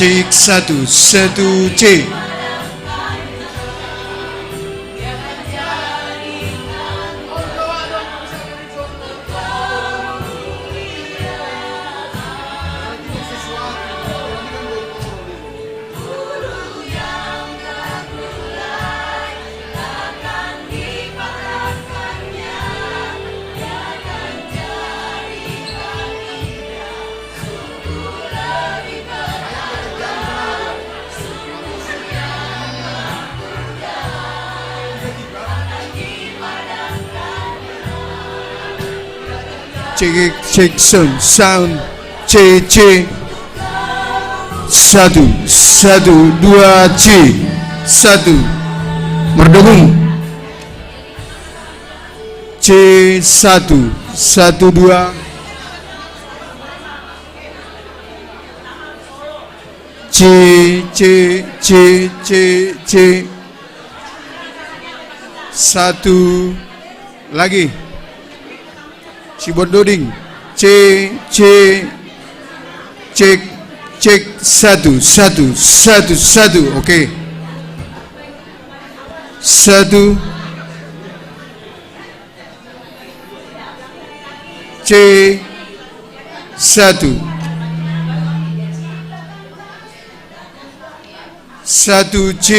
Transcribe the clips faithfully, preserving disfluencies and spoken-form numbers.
Cek satu, satu, cek. Cek, cek, sound, sound, C, C. Satu, satu, dua, C. Satu. Merdengung. C satu, satu dua. C, C, C, C, C. Satu lagi. Cibondoding. C, C, cek, cek, satu, satu, satu, satu. Oke. Satu. C satu. Satu C.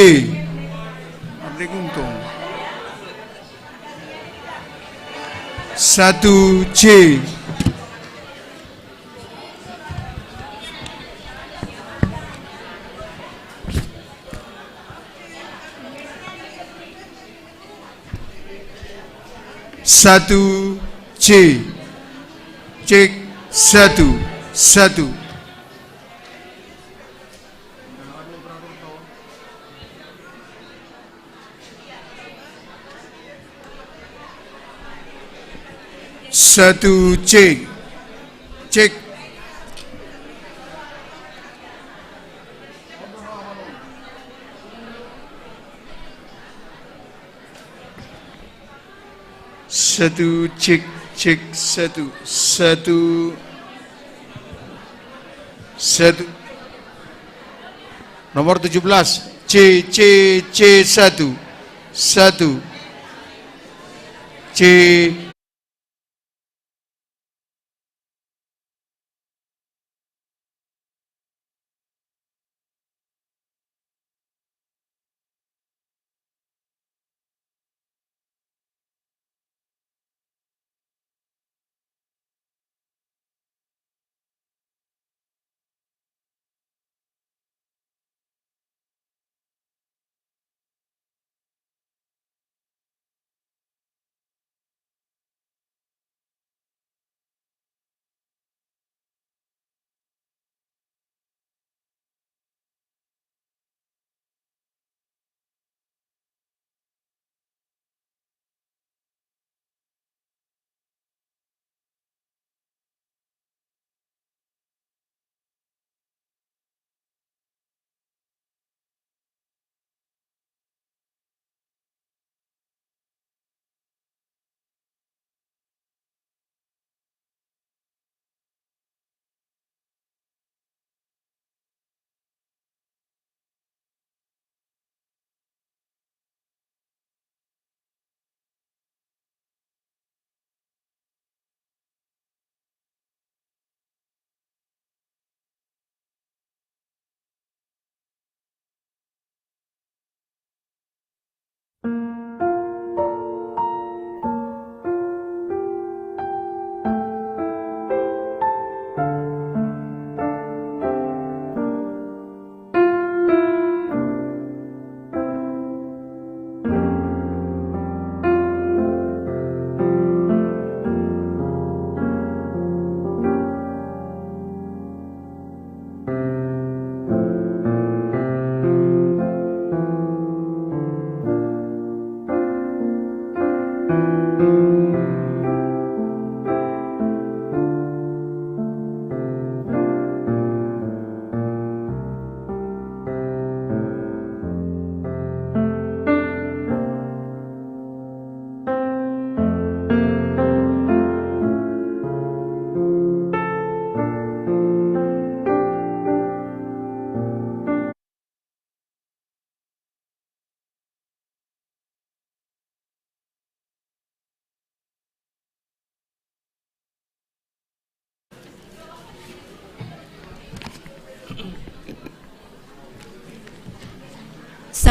Satu C. Satu C. Cek, satu, satu. Satu C. Cek. Satu, cek, cek, satu, satu, satu. Nomor tujuh belas, C, C, C satu, satu, C.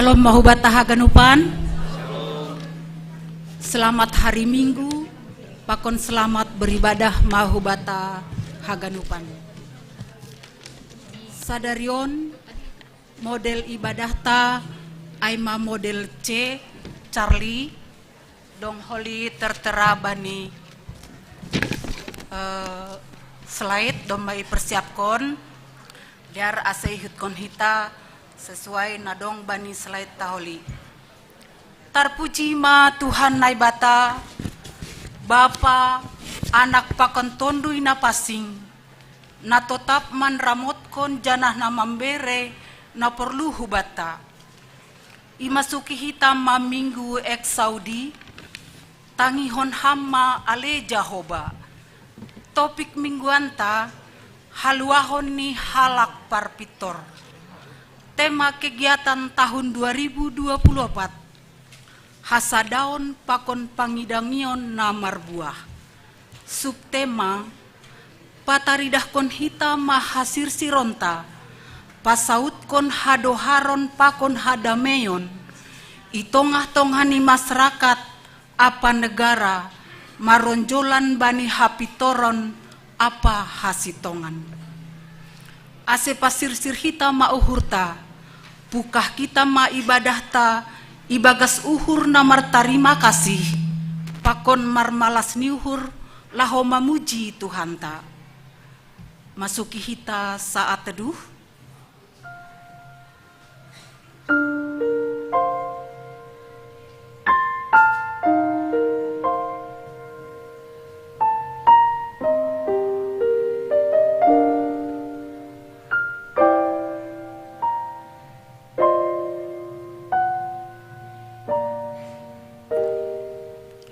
Shalom mahubata haganupan. Selamat hari Minggu, pakon selamat beribadah mahubata haganupan. Sadarion model ibadahta ai ma model C, Charlie, dong holi tertera bani eh, slide dong ma ipersiapkon, biar ase ihutkon hita sesuai na dong bani slide taholi. Tarpuji ma Tuhan Naibata, Bapa, Anak pakon Tonduy Napansing, na totap manramotkon janah na mambere na porlu hubanta. Imasuki hita ma minggu Exaudi, tangihon Ham ma ale Jahowa. Topik mingguanta, haluahon ni halak parpintor. Tema kegiatan tahun dua ribu dua puluh empat, hasadaon pakon pangidangion na marbuah. Subtema, pataridahkon hita ma hasirsironta, pasautkon hadoharon pakon hadameion i tongah-tongah ni masarakat ampa negara, maronjolan bani hapintoron ampa hasintongan. Ase pasirsir hita ma uhurta, pungkah hita ma ibadahta ibagas uhur na martarima kasih, pakon marmalas ni uhur laho mamuji Tuhanta. Masuki hita saat teduh.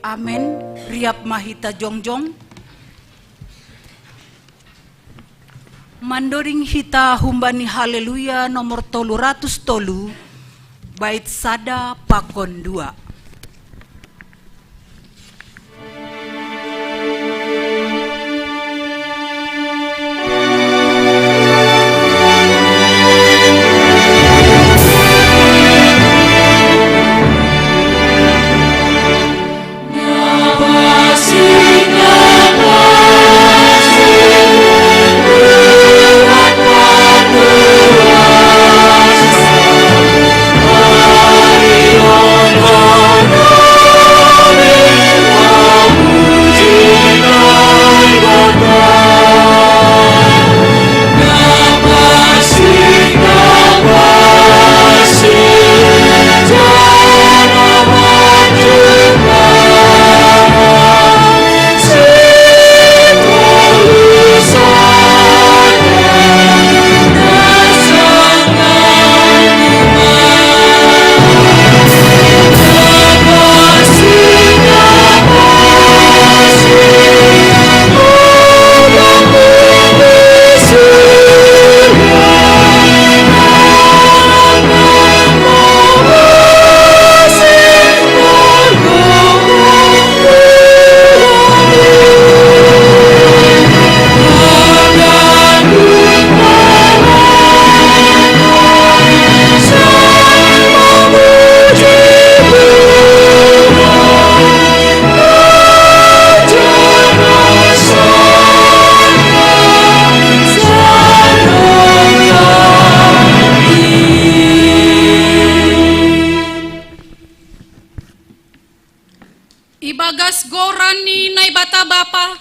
Amen. Riap ma hita jongjong. Mandoding hita humbani Haleluya nomor tolu ratus tolu, bait sada pakon dua. Ibagas goran ni Naibata Bapa,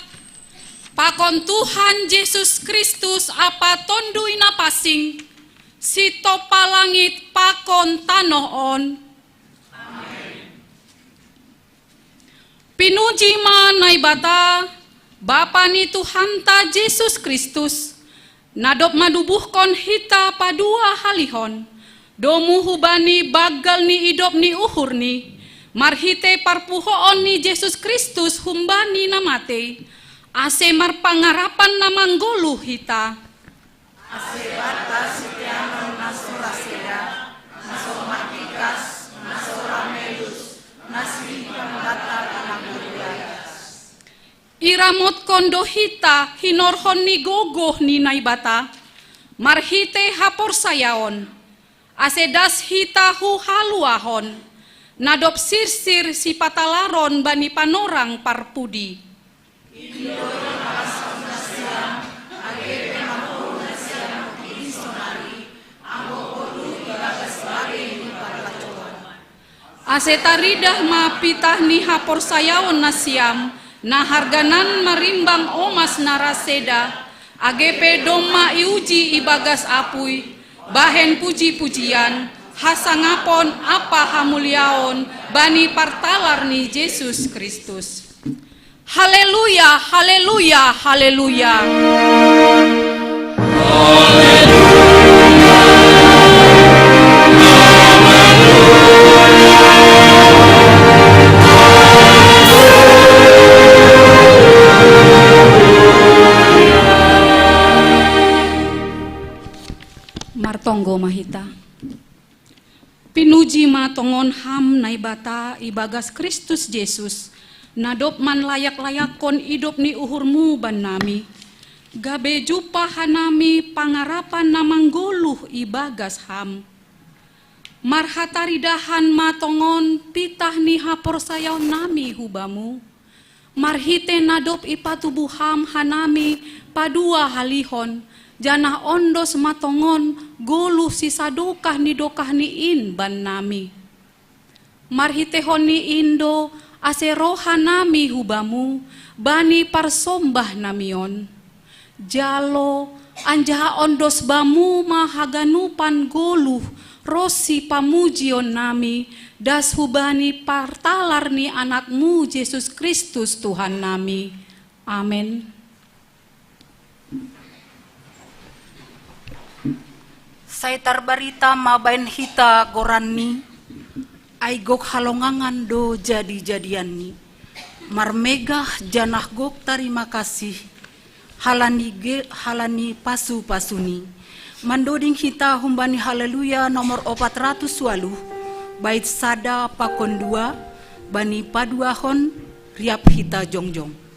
pakon Tuhan Jesus Kristus ampa Tonduy Napansing, sitompa langit pakon tanoh on. Pinuji ma Naibata, Bapa ni Tuhanta Jesus Kristus, na dob manubuhkon hita paduahalihon, domu hubani banggal ni idop ni uhurni, marhitei parpuhoon ni Jesus Kristus humbani na matei, ase marpangarapan na manggoluh hita. Ase banta siteanon na so ra seda, na so ra matikas, na so ra melus, na sirihon banta i na manggogolas. Iramotkon do hita hinorhon ni gogoh ni Naibata, marhitei haporsayaon, Ase das hita hu haluahon, na dob sirsir sipatalaron bani panorang parpudi. Ase taridah ma pitah ni haporsayaon nasiam, na harganan marimbang omas na raseda, age pe domma iuji ibagas apui, bahen puji-pujian, hasangapon ampa hamuliaon bani partalar ni Jesus Kristus. Haleluya, haleluya, haleluya. Martonggo ma hita. Pinuji ma tongon Ham Naibata ibagas Kristus Jesus, na dob manlayak-layakkon idop ni uhurMu bannami, gabe jumpah hanami pangarapan na manggoluh ibagas Ham. Marhataridahan ma tongon pitah ni haporsayaonnami hu Bamu, marhite na dob ipatubuh Ham hanami paduahalihon, janah ondos ma tongon goluh sisadokah ni dokahni in bannami. Marhiteihon ni in do ase roh hanami hu Bamu bani parsombahnami on. Jalo, anjaha ondos Bamu ma haganupan goluh ronsi pamujionnami, das hubani partalar ni AnakMu Jesus Kristus Tuhannami. Amen. Sai tarbarita ma bahen hita goranNi, ai gok halongangan do jadi-jadianNi. Marmegah janah gok tarima kasih, halani ge-, halani pasu-pasuNi. Mandoding hita humbani Haleluya nomor opat ratus waluh, bait sada pakon dua, bani paduahon, riap hita jongjong.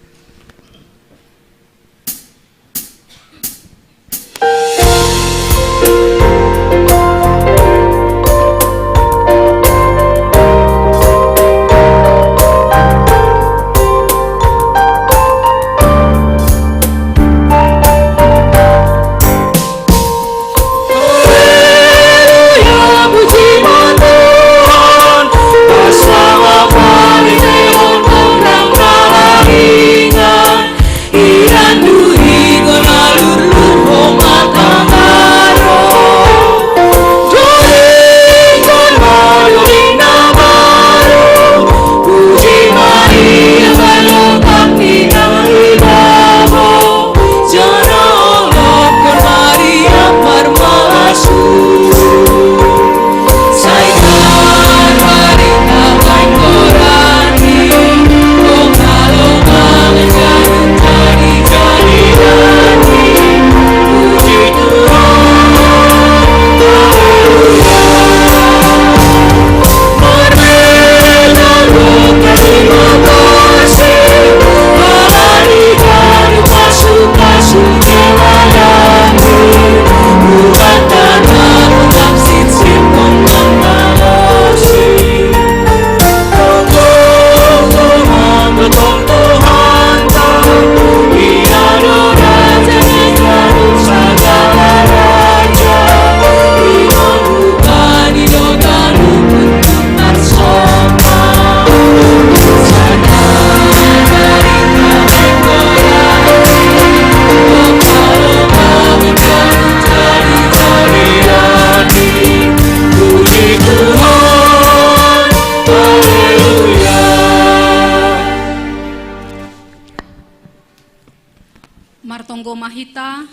Martonggo ma hita,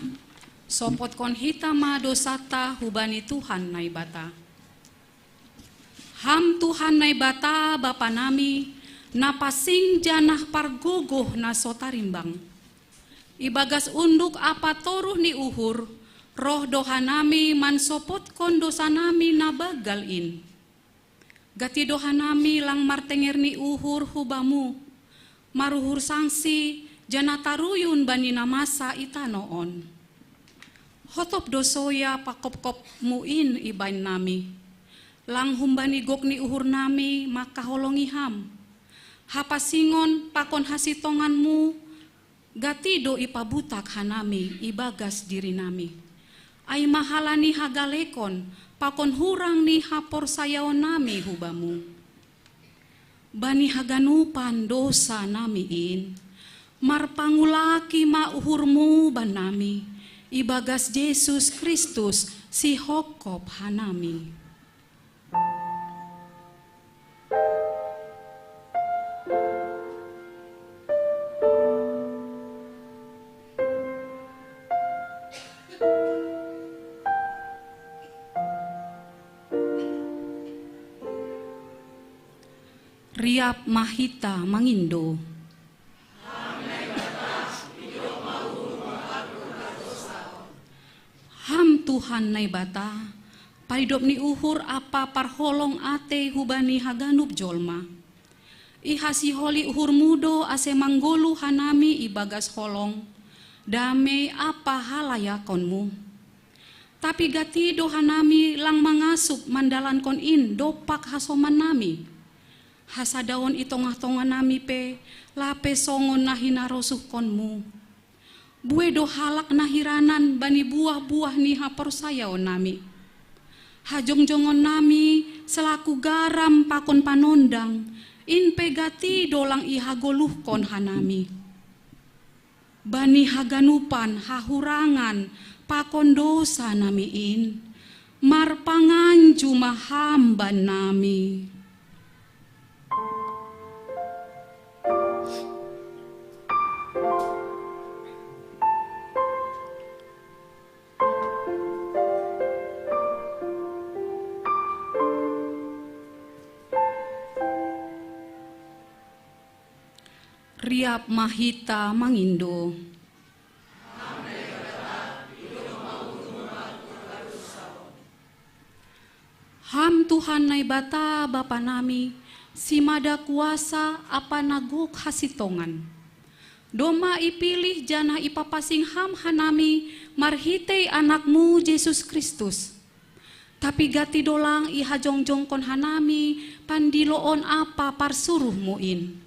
sopotkon hita ma dosanta hubani Tuhan Naibata. Ham Tuhan Naibata Bapa nami, na pansing janah pargogoh na so tarimbang. Ibagas unduk ampa toruh ni uhur, roh do hanami mansopotkon dosa nami na banggal in. Gati do hanami lang martenger ni uhur hu Bamu, maruhur sangsi janah taruyun bani na masa i tanoh on. Hotop do soya pakopkopmu in ibaen nami. Lang humbani gok ni uhur nami makaholongi Ham. Hapasingon pakon hasitonganmu, gati do ipabutak hanami ibagas diri nami. Ai ma halani hagalekon pakon hurang ni haporsayaon nami hu Bamu. Bani haganupan dosa nami in, marpangulaki ma uhurmu banami, ibagas Jesus Kristus si hokop hanami. Riap ma hita mangindo. Ham Tuhan Naibata, paridop ni uhur ampa parholong atei hubani haganup jolma. Ihasiholi uhurmu do ase manggoluh hanami ibagas holong, damei ampa halayakonmu. Tapi gati do hanami lang mangasup mandalankon in dompak hasoman nami. Hasadaon i tongah-tongah nami pe, lape songon na hinarosuhkonmu. Bue do halak na hiranan bani buah-buah ni haporsayaon nami. Hajongjongon nami selaku garam pakon panondang, in pe gati do lang ihagoluhkon hanami. Bani haganupan hahurangan pakon dosa nami in, marpanganju ma Ham banami. Riap ma hita mangindo. Ham Tuhan Naibata Bapa nami, simada kuasa ampa na gok hasitongan. Domma ipilih janah ipapasing Ham hanami marhitei Anakmu Jesus Kristus. Tapi gati do lang ihajongjongkon hanami pandiloon ampa parsuruhmu in.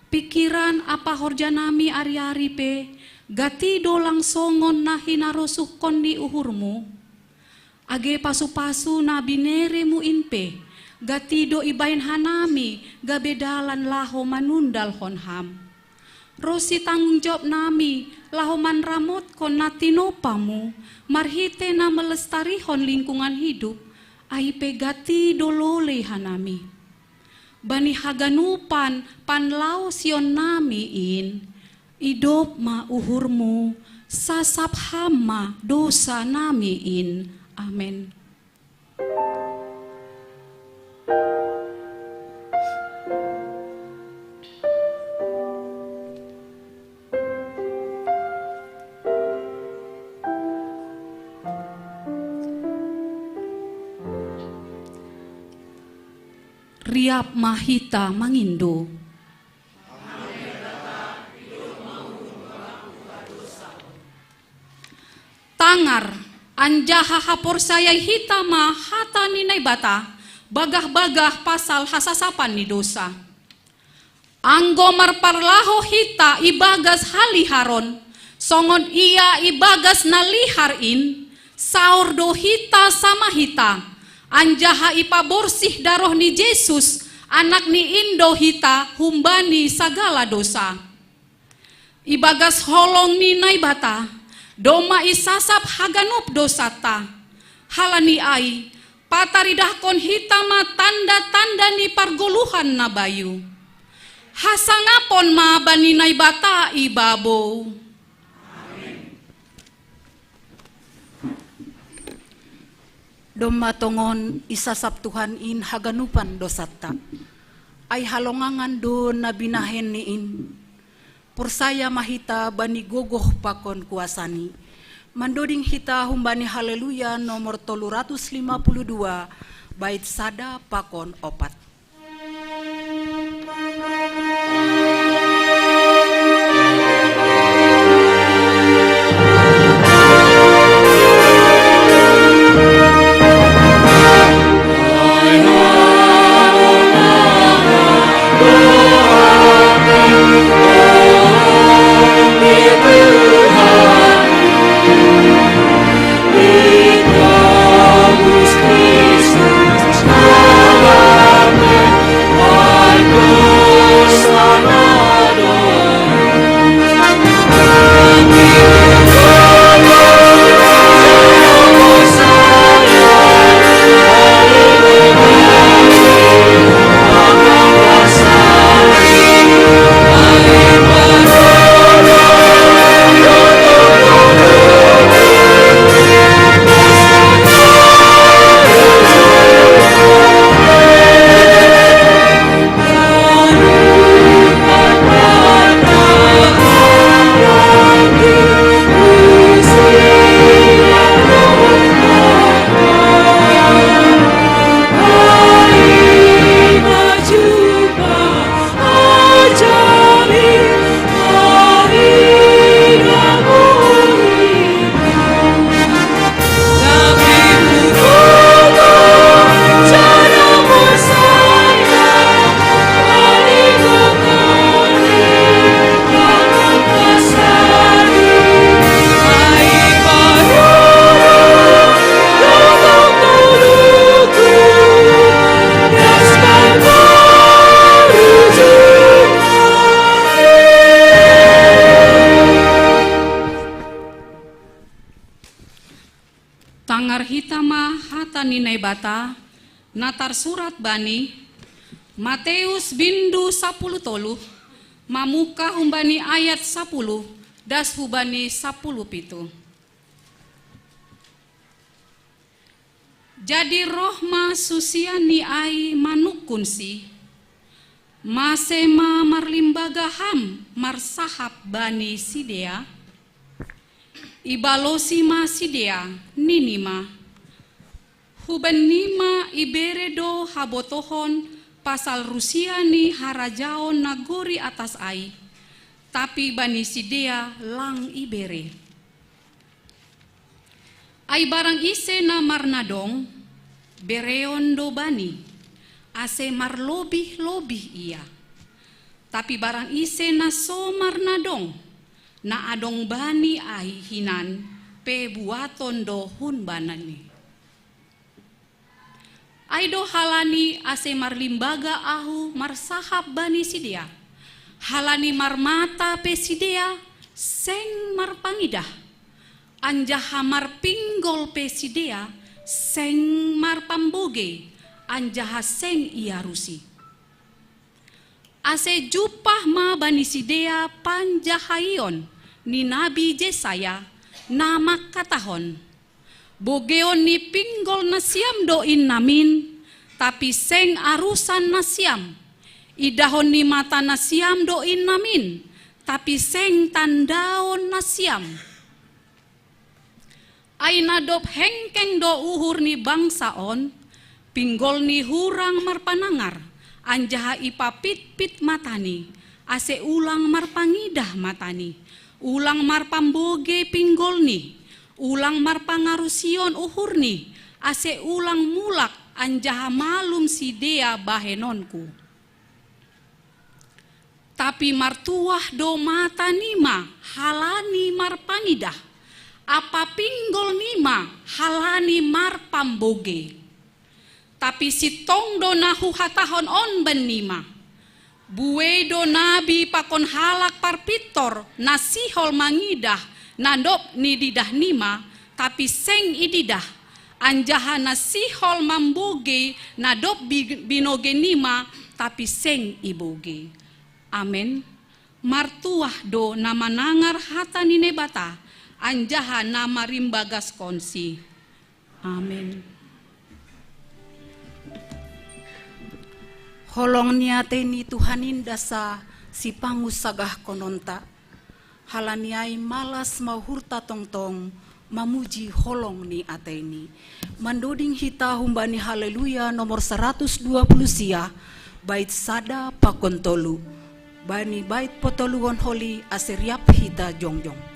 Pikiran ampa horjanami ari-ari pe, gati do lang songon na hinarosuhkon ni uhurmu. Age pasu-pasu na bineremu in pe, gati do ibaen hanami gabe dalan laho manundalhon Ham. Ronsi tanggung jawab nami laho manramotkon na tinopamu marhitei na melestarihon lingkungan hidup, ai pe gati do lolei hanami. Bani haganupan panlaosion nami in, idop ma uhurmu, sasap Ham ma dosa nami in. Amen. Riap ma hita mangindo. Tangar, anjaha haporsayai hita ma hata ni Naibata, bagah-bagah pasal hasasapan ni dosa. Anggo marparlahou hita ibagas haliharon, songon Ia ibagas na lihar in, saor do hita sama hita, anjaha ipaborsih daroh ni Jesus, Anak ni in do hita humbani sagala dosa. Ibagas holong ni Naibata, domma isasap haganup dosanta. Halani ai, pataridahkon hita ma tanda-tanda ni pargoluhan na bayu. Hasangapon ma bani Naibata i babou. Domma tongon isasap Tuhan in haganupan dosanta. Ai halongangan do na binahen ni in. Porsaya ma hita bani gogoh pakon kuasani. Mandoding hita humbani Haleluya nomor tolu ratus lima puluh dua, bait sada pakon opat. Marhita ma hata ni Naibata, na tarsurat bani Mateus bindu sapuluh tolu, mamuka humbani ayat sapuluh das hubani sapuluh pitu. Jadi roh ma susianni ai manungkunsi, mase ma marlimbaga ham marsahap bani sidea? Ibalosi ma sidea, nini ma, hubenni ma ibere do habotohon pasal rusia ni harajaon nagori atas ai, tapi bani sidea lang ibere. Ai barang ise na marnadong, bereon do bani, ase marlobih-lobih ia. Tapi barang ise na so marnadong, na adong bani ai hinan pe buaton do hunbanani. Ai do halani ase marlimbaga ahu marsahap bani sidea, halani marmata pe sidea seng marpangidah, anjaha marpinggol pe sidea seng marpambogei, anjaha seng iarusi. Ase jumpah ma bani sidea panjahaion ni nabi Jesaya, na mangkatahon: Bogeon ni pinggol nasiam do in namin, tapi seng arusan nasiam. Idahon ni mata nasiam do in namin, tapi seng tandaon nasiam. Ai na dob hengkeng do uhur ni bangsa on, pinggolni hurang marpanangar, anjaha ipapitpit matani, ase ulang marpangidah matani, ulang marpambogei pinggolni, ulang marpangarusion uhurni, ase ulang mulak anjaha malum sidea bahenonku. Tapi martuah do matanima halani marpangidah, ampa pinggolnima halani marpambogei. Tapi sintong do na huhatahon on bennima: Buei do nabi pakon halak parpintor na sihol mangidah na dob nididahnima, tapi seng ididah, anjaha na sihol mambogei na dob bi-, binogeinima, tapi seng ibogei. Amen. Martuah do na manangar hata ni Naibata, anjaha na marimbagaskonsi. Amen. Holong ni atei ni Tuhan in dasa sipangunsagahkononta. Halani ai malas ma uhurta tongtong mamuji holong ni ateini. Mandoding hita humbani Haleluya nomor saratus dua puluh sia, bait sada pakon tolu. Bani bait patoluhon holi ase riap hita jongjong.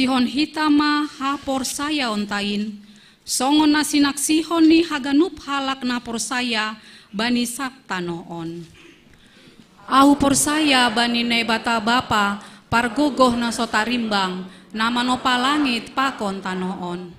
Sihon hita ma haporsayaonta in, songon na sinaksihon ni haganup halak na porsaya bani sab tanoh on. Ahu porsaya bani Naibata Bapa, pargogoh na so tarimbang, na manopa langit pakon tanoh on.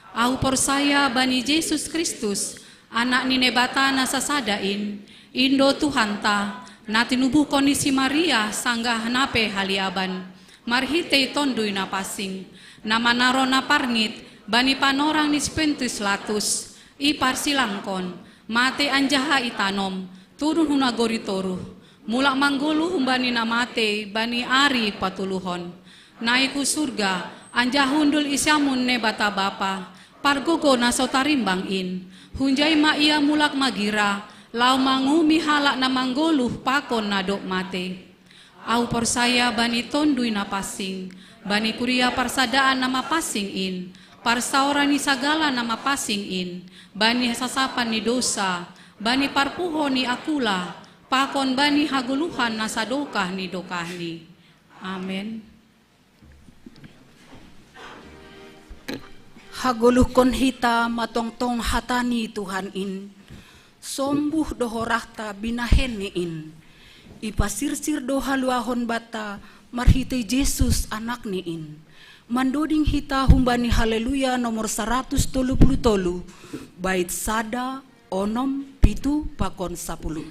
Ahu porsaya bani Jesus Kristus, Anak ni Naibata na sasada in, in do Tuhanta, na tinubuhkon ni si Maria sanggah na pe haliaban, marhitei Tonduy Na Pansing, na manaron na parngit bani panorang ni si Pontius Latus, iparsilangkon, matei anjaha itanom, turun hu nagori toruh, mulak manggoluh humbani na matei bani ari patoluhon. Naik hu surga, anjaha hundul i siamun Naibata Bapa, pargogoh na so tarimbang in. Hunjai ma Ia mulak magira, laho manguhumi halak na manggoluh pakon na dob matei. Ahu porsaya bani Tonduy Na Pansing, bani kuria parsadaan na mapansing in, parsaoran ni sagala na mapansing in, bani hasasapan ni dousa, bani parpuho ni akula, pakon bani hagoluhan na sadokah ni dokahni. Amen. Hagoluhkon hita ma tongtong hata ni Tuhan in, sombuh do horahta binahenNi in. Ipasirsir do haluahon banta marhitei Jesus AnakNi in. Mandoding hita humbani Haleluya nomor saratus tolu puluh tolu, bait sada, onom, pitu, pakon sapuluh.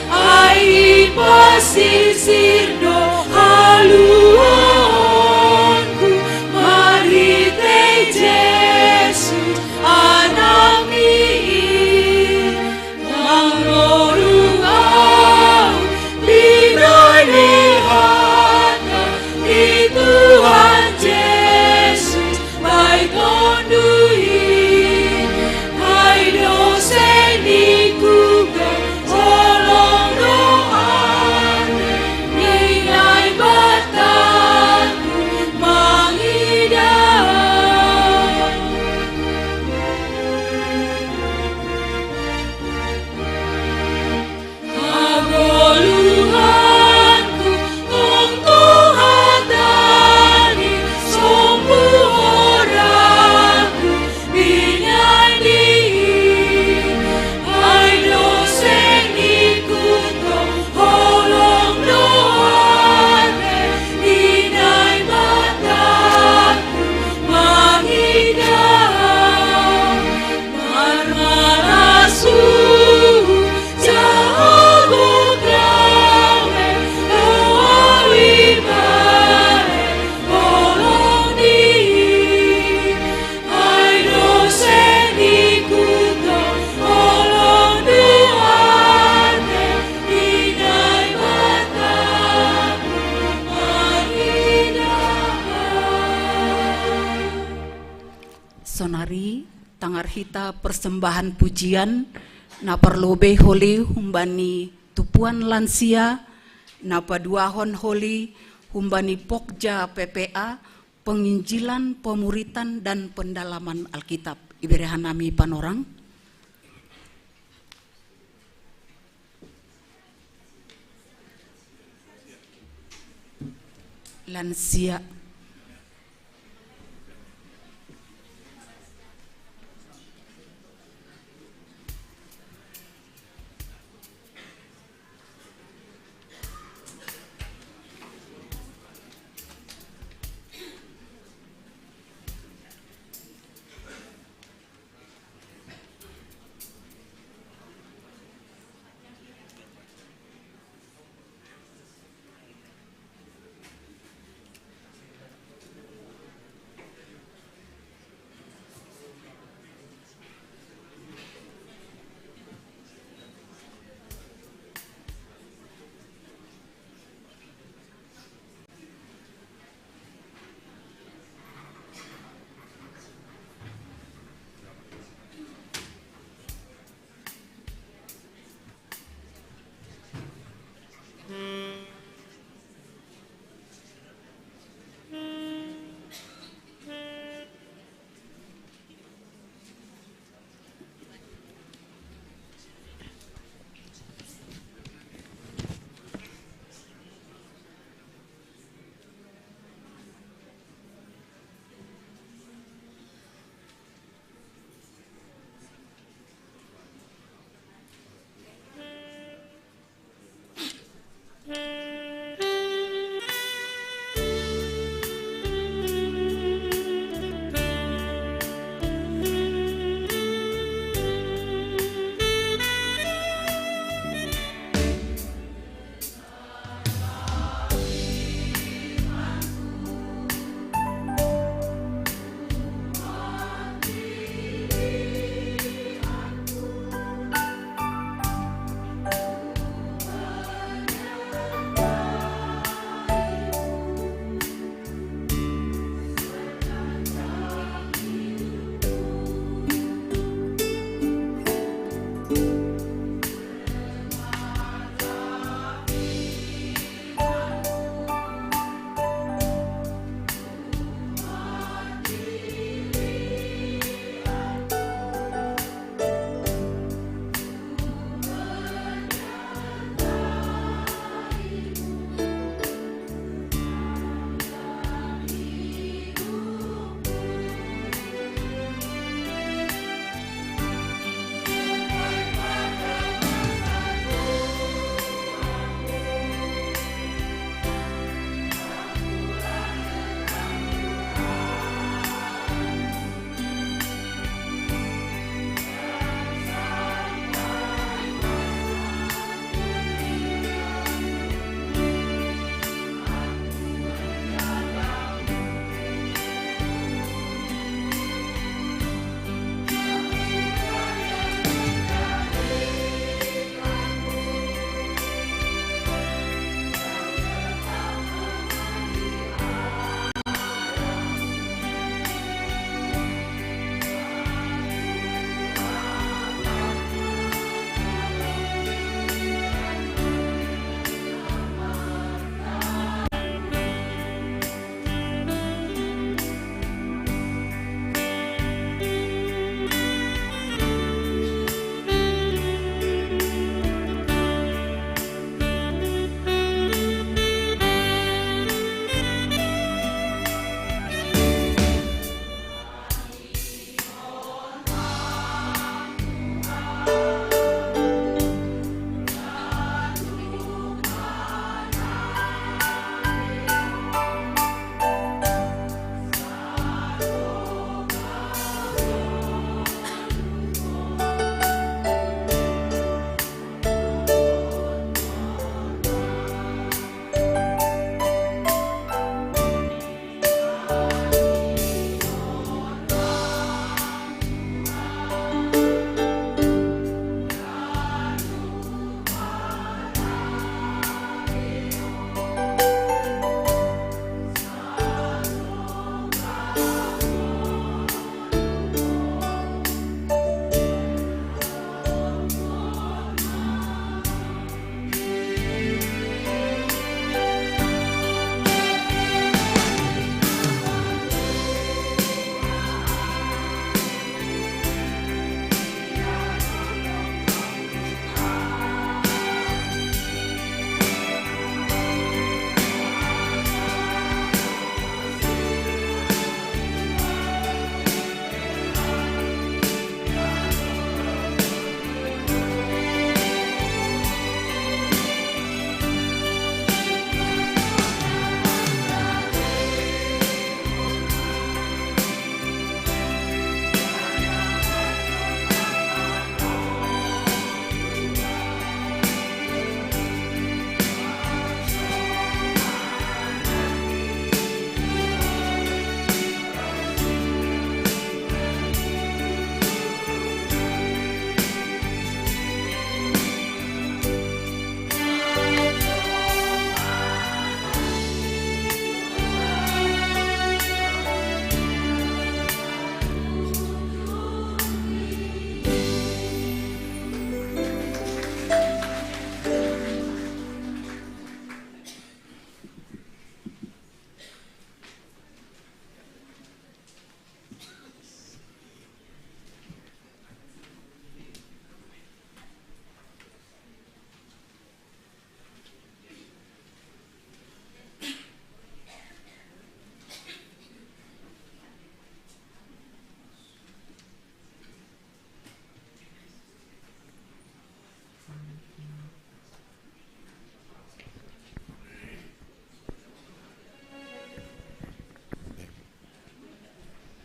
Ai pasisir do haluahonku marhitei Jesus AnakMi in. Mangrorung ahu binahen hata ni Tuhan Jesus, bahen Tonduy, ai do seni kuga, holong do ate ni Naibata mangidah. Hagoluhanku tongtong hata ni sombuh horahku binahen i. Ai do seni kuga, holong do ate ni Naibata mangidah. Sonari tangar hita persembahan pujian na parlobei holi humbani tumpuan lansia, na paduahon holi humbani Pokja P P A, penginjilan, pemuritan, dan pendalaman Alkitab. Ibere hanami panorang. Lansia.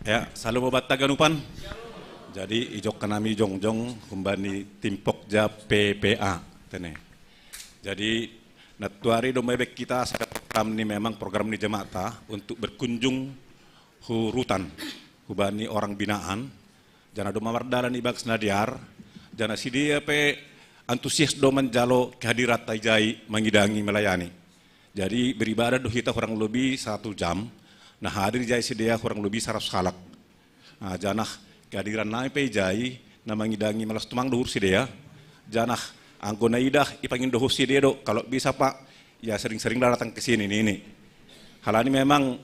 Ya, selalu mau batta ganupan. Jadi, ijokka nami jongjong humbani tim Pokja P P A tene. Jadi, nattuari do mai bek kita sada program ni, memang program ni jamaata untuk berkunjung hu rutan, hubani orang binaan, jana do mamardalani bagas nadiar, jana sidea pe antusias do manjalo kehadiran ta ijai mangidangi melayani. Jadi, beribadah do hita kurang lebih satu jam, na hadir jai sidea kurang lebih saratus halak. Ah, janah kehadiran nami pe ijai na mangidangi malas tumang dohur sidea. Janah anggo naidah ipangindo dohur sidea do, kalau bisa, Pak, ya sering-seringlah datang ke sini, ini. Halani memang,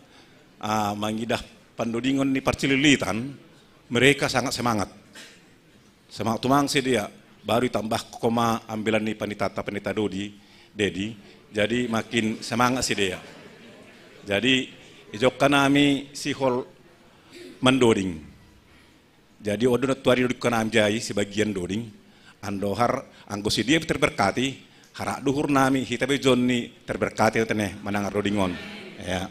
ah, mangidah pandodingon ni parcililitan, mereka sangat semangat. Semangat tumang sidea, baru itambah koma ambilan ni panitata, panita Dodi, Dedi. Jadi makin semangat sidea. Jadi ijokka nami sihol mandoding. Jadi ondo nattuari doding kanam jai sebagian doding. Andohar anggo sidea terberkati, harak dohur nami hita be jonni terberkati tene manang dodingon. Ya.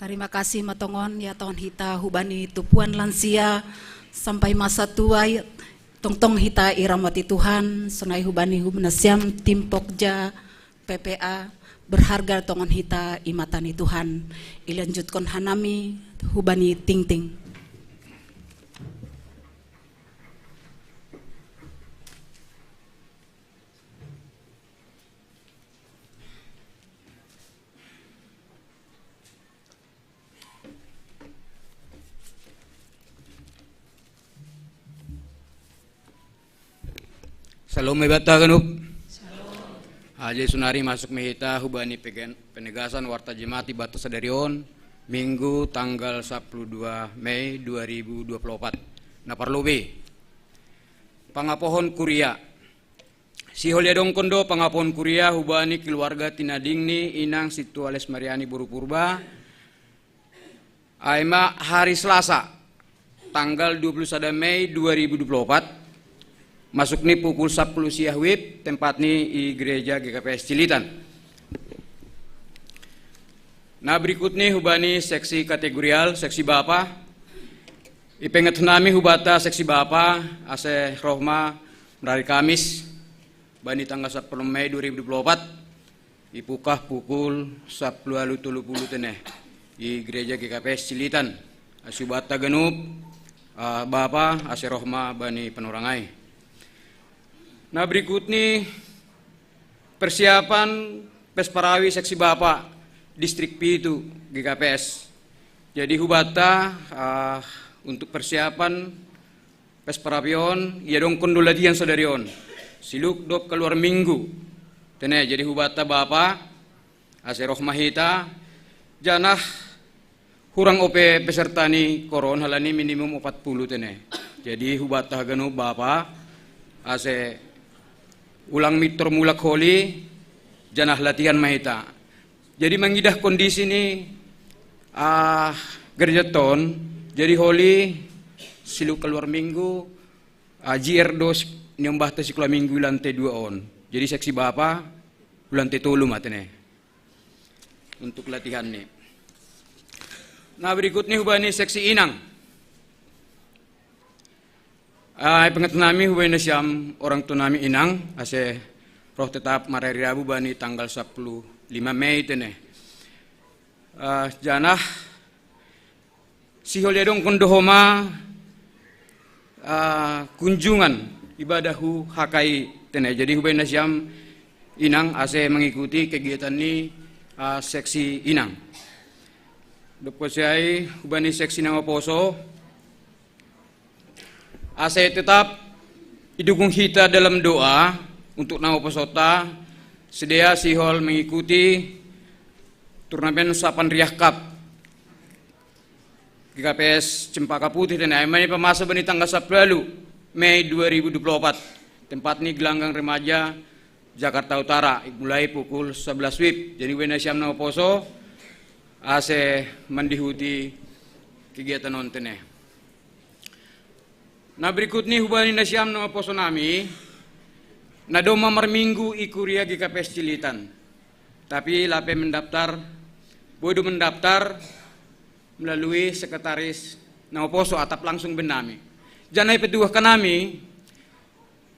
Tarima kasih matongon ya Tuhan hita hubani tupuan lansia sampai masa tua, tongtong hita iramati Tuhan, sonai hubani hubna siam tim Pokja P P A, berharga tongon hita i mata ni Tuhan. Ilanjutkon hanami hubani tingting. Salom mai banta ganup. Jadi sonari masuk ma hita hubani penegasan warta jemaat i banta sadari on, Minggu tanggal sapuluh dua Mei dua ribu dua puluh opat. Na parlobei pangapohon kuria. Sihol iadongkon do pangapohon kuria hubani keluarga tinadingni inang Sintua Les Mariani boru Purba, ai ma hari Selasa tanggal dua puluh sada Mei dua ribu dua puluh opat, masukni pukul sapuluh siang wib, tempatni i gereja G K P S Cilitan. Na berikutni hubani seksi kategorial, seksi bapa. Ipenget nami hubanta seksi bapa ase roh ma marari Kamis bani tanggal sapuluh Mei dua ribu dua puluh opat, ipukah pukul sapuluh alu tolu puluh tene i gereja G K P S Cilitan. Ase hubanta ganup, ah, bapa ase roh ma bani panorang ai. Na berikutni persiapan pes parawi seksi bapa distrik pitu G K P S. Jadi hubanta, ah, untuk persiapan pes parawi on iadongkon do latihan sadari on, siluk dohot kaluar minggu. Tene, jadi hubanta bapa ase roh ma hita, janah hurang ope peserta ni koor on halani minimum opat puluh tene. Jadi hubanta haganup bapa ase ulang mintor mulak holi, janah latihan ma hita. Jadi mangidah kondisi ni, ah, gereja on, jadi holi siluk kaluar minggu, ah, G R do niombahta sikola minggu i lantai dua on. Jadi seksi bapa hu lantai tolu ma tene untuk latihan ni. Na berikutni hubani seksi inang. Ah, ipenget nami hubani nasiam orang tua nami inang ase roh tetap marari Rabu bani tanggal sapuluh lima Mei tene. Ah, janah sihol iadongkon do homa, ah, kunjungan ibadah hu H K I tene. Jadi hubani nasiam inang ase mengikuti kegiatan ni, ah, seksi inang. Dob kosiai hubani seksi na maposo, ase tetap idukung hita dalam doa untuk na maposonta, sidea sihol mengikuti turnamen Sapan Riah Cup G K P S Cempaka Putih tene, ai ma i pamasa bani tanggal sapuluh alu Mei dua ribu dua puluh opat, tempatni gelanggang remaja Jakarta Utara, mulai pukul sebelas wib. Jadi hubani nasiam na maposo ase mandihuti kegiatan on tene. Na berikutni hubani nasiam na maposo nami, na domma marminggu i kuria G K P S Cilitan, tapi lape mendaftar, boi do mendaftar melalui sekretaris na maposo atap langsung bennami. Janah ipeduahkan nami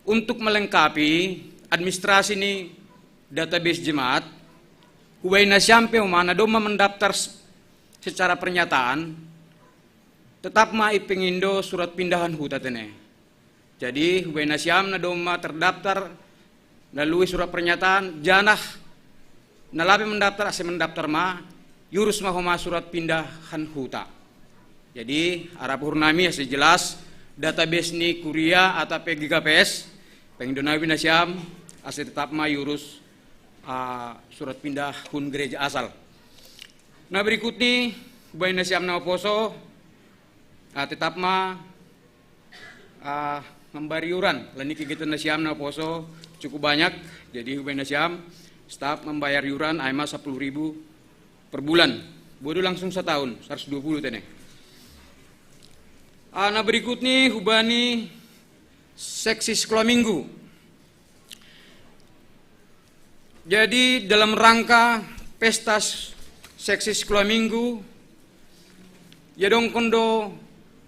untuk melengkapi administrasi ni database jemaat, hubani nasiam pe homa na domma mendaftar secara pernyataan, tetap ma ipengindo surat pindah han huta tene. Jadi hubani nasiam na domma terdaftar melalui surat pernyataan, janah na lape mendaftar ase mendaftar ma, iurus ma homa surat pindah han huta. Jadi arap uhur nami ase jelas database ni kuria atap pe G K P S, pengindo nami nasiam ase tetap ma iurus, ah, surat pindah hun gereja asal. Na berikutni hubani nasiam na maposo, ah, tetap ma, ah, membayar iuran. Alani kegiatan nasiam na maposo cukup banyak, jadi hubani nasiam staf membayar iuran ai ma sapuluh ribu per bulan. Boi do langsung satahun, saratus dua puluh tene. Ah, na berikutni hubani seksi sikola minggu. Jadi dalam rangka pesta seksi sikola minggu, Iadongkon do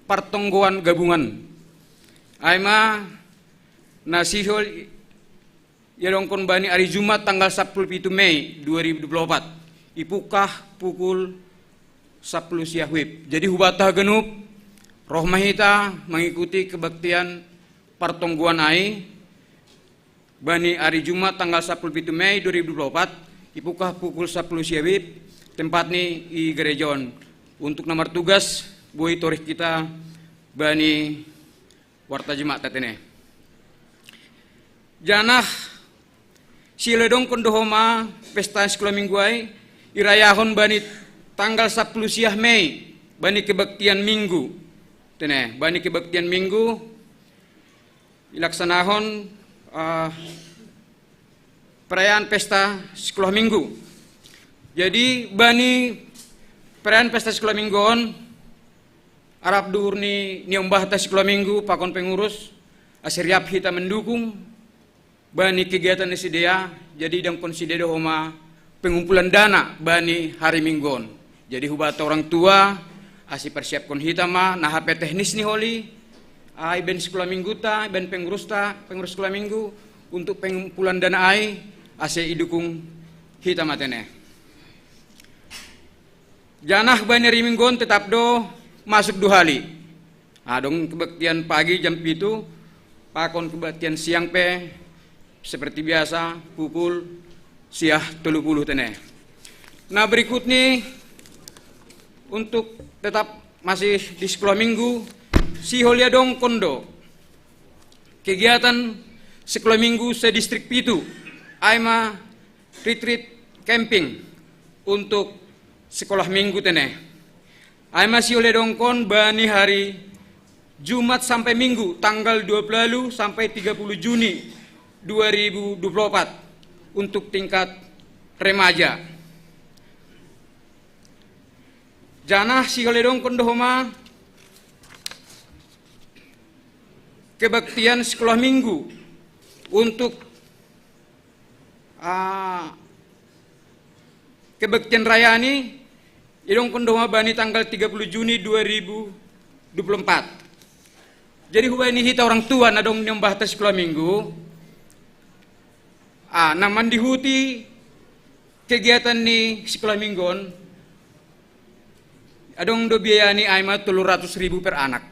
partonggoan gabungan. Ai ma na sihol iadongkon bani ari Jumat tanggal sapuluh pitu Mei dua ribu dua puluh empat. Ipukah pukul sapuluh siah wib. Jadi hubata haganup, roh ma hita mangikuti kebaktian partonggoan ai, bani ari Jumat tanggal sapuluh pitu Mei dua ribu dua puluh empat, ipukah pukul sapuluh siah wib, tempat ni i gereja on. Untuk na martugas, boi torih hita bani warta Jumat tene. Janah sihol iadongkon do homa pesta sikola minggu ai, irayahon bani tanggal sapuluh siah Mei, bani kebaktian minggu. Tene, bani kebaktian minggu, ilaksanahon, ah, perayaan pesta sikola minggu. Jadi, bani perayaan pesta sikola minggu on, arap duhur ni niombahta sikola minggu, pakon pengurus, ase riap hita mendukung bani kegiatan ni sidea, jadi iadongkon sidea do homa pengumpulan dana bani hari minggu on. Jadi hubata orang tua, ase persiapkon hita ma, na hape teknis ni holi, ah, ibaen sikola mingguta, ibaen pengurusta, pengurus sikola minggu, untuk pengumpulan dana ai, ase idukung hita ma tene. Janah bani ari minggu on tetap do masuk dua hali. Adong kebaktian pagi jam pitu, pakon kebaktian siang pe seperti biasa pukul siah tolu puluh tene. Nah, berikut ni untuk tetap masih di sikola minggu, sihol iadongkon do kegiatan sikola minggu se-distrik pitu, ai ma retreat camping untuk sikola minggu tene. Ai ma sihol iadongkon bani hari Jumat sampai Minggu tanggal dua puluh sampai tiga puluh Juni dua ribu dua puluh empat untuk tingkat remaja. Janah sihol iadongkon do homa kebaktian sikola minggu untuk, ah, kebaktian raya ni, iadongkon do homa bani tanggal tiga puluh Juni dua ribu dua puluh empat. Jadi hubaen i hita orang tua na adong niombahta sikola minggu, ah, na mandihuti kegiatan ni sikola minggu on, adong do biaya ni ai ma tolu ratus ribu per anak.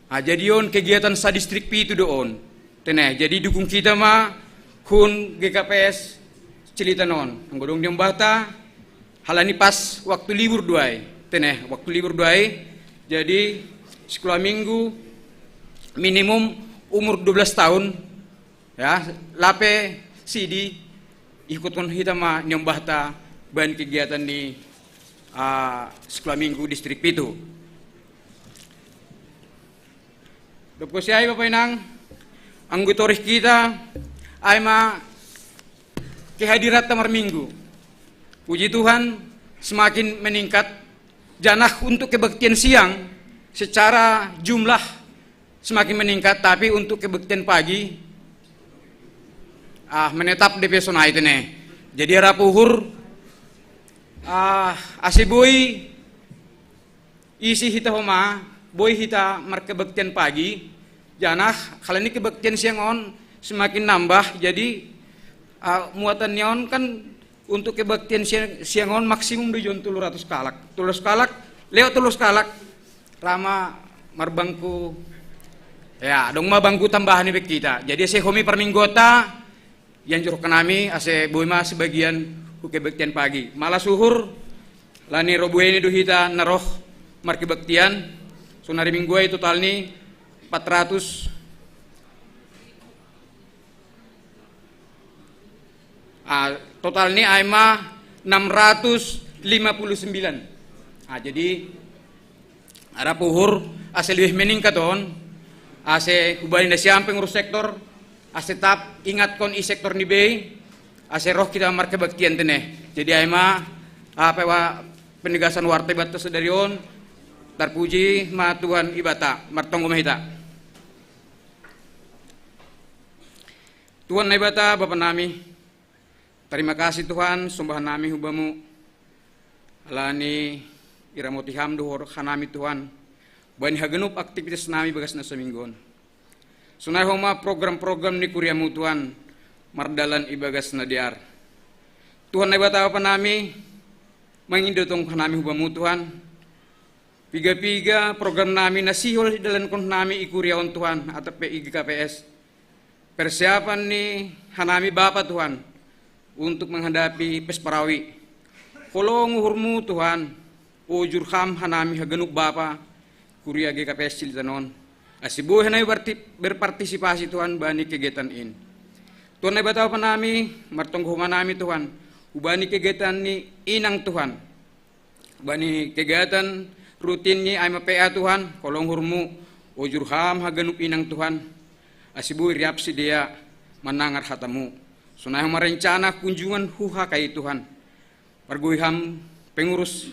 Ah, jadi on kegiatan se-distrik pitu do on. Tene, jadi dukung hita ma hun G K P S Cilitanon. Anggo adong niombahta, halani pas waktu libur do ai. Tene, waktu libur do ai. Jadi sikola minggu minimum umur dua belas tahun, ya, lape sidi ikutkon hita ma niombahta baen kegiatan ni, ah, sikola minggu distrik pitu. Dob konsi ai, Bapa Inang, anggo torih hita, ai ma kehadiranta marminggu. Puji Tuhan, semakin meningkat. Janah untuk kebaktian siang secara jumlah semakin meningkat, tapi untuk kebaktian pagi, ah, menetap dope sonai tene. Jadi arap uhur, ah, ase boi isi hita homa, boi hita markebaktian pagi, janah halani kebaktian siang on semakin nambah, jadi, ah, muatan ni on kan untuk kebaktian siang, siang on maksimum do ijon tolu ratus kalak. Tolu ratus kalak, lewat tolu ratus kalak, ra ma marbangku, ya, adong ma bangku tambahan ni bek hita. Jadi ase homi parmingguonta, ianjurhon hami ase boi ma sebagian hu kebaktian pagi. Malas uhur, halani ro buei ni do hita na roh markebaktian, sonari minggu ai total ni empat ratus, ah, total ni ai ma enam ratus lima puluh sembilan. Ah, jadi arap uhur, ase lebih meningkat on, ase hubaen nasiam pengurus sektor, ase tetap ingatkon i sektor ni bei, ase roh hita markebaktian tene. Jadi ai ma, apa wa, penegasan warta Ibata sadari on, tarpuji ma Tuhan Ibata, martonggo ma hita. Tuhan Naibata, Bapa nami, tarima kasih Tuhan, sombahan nami hu Bamu, halani iramoti Ham dohot hanami Tuhan, bani haganup aktivitas nami bagas na saminggu on. Sonai homa program-program ni kuriaMu Tuhan, mardalan ibagas na dear. Tuhan Naibata Bapa nami, mangindo tong hanami hu Bamu Tuhan, piga-piga program nami na sihol idalankon hanami i kuria on Tuhan, atap pe i G K P S. Persiapan ni hanami Bapa Tuhan, untuk menghadapi pes Parawi. Holong uhurMu Tuhan, ujur Ham hanami haganup Bapa, kuria G K P S Cililitan on. Ase boi hanami berti-, berpartisipasi Tuhan bani kegiatan in. Tuhan Naibata Bapa nami, martonggo homa nami Tuhan, hubani kegiatan ni inang Tuhan. Bani kegiatan rutin ni ai ma P A Tuhan, holong uhurMu, ujur Ham haganup inang Tuhan. Ase boi riap sidea manangar hataMu. Sonai homa rencana kunjungan hu H K I Tuhan. Pargogoi Ham pengurus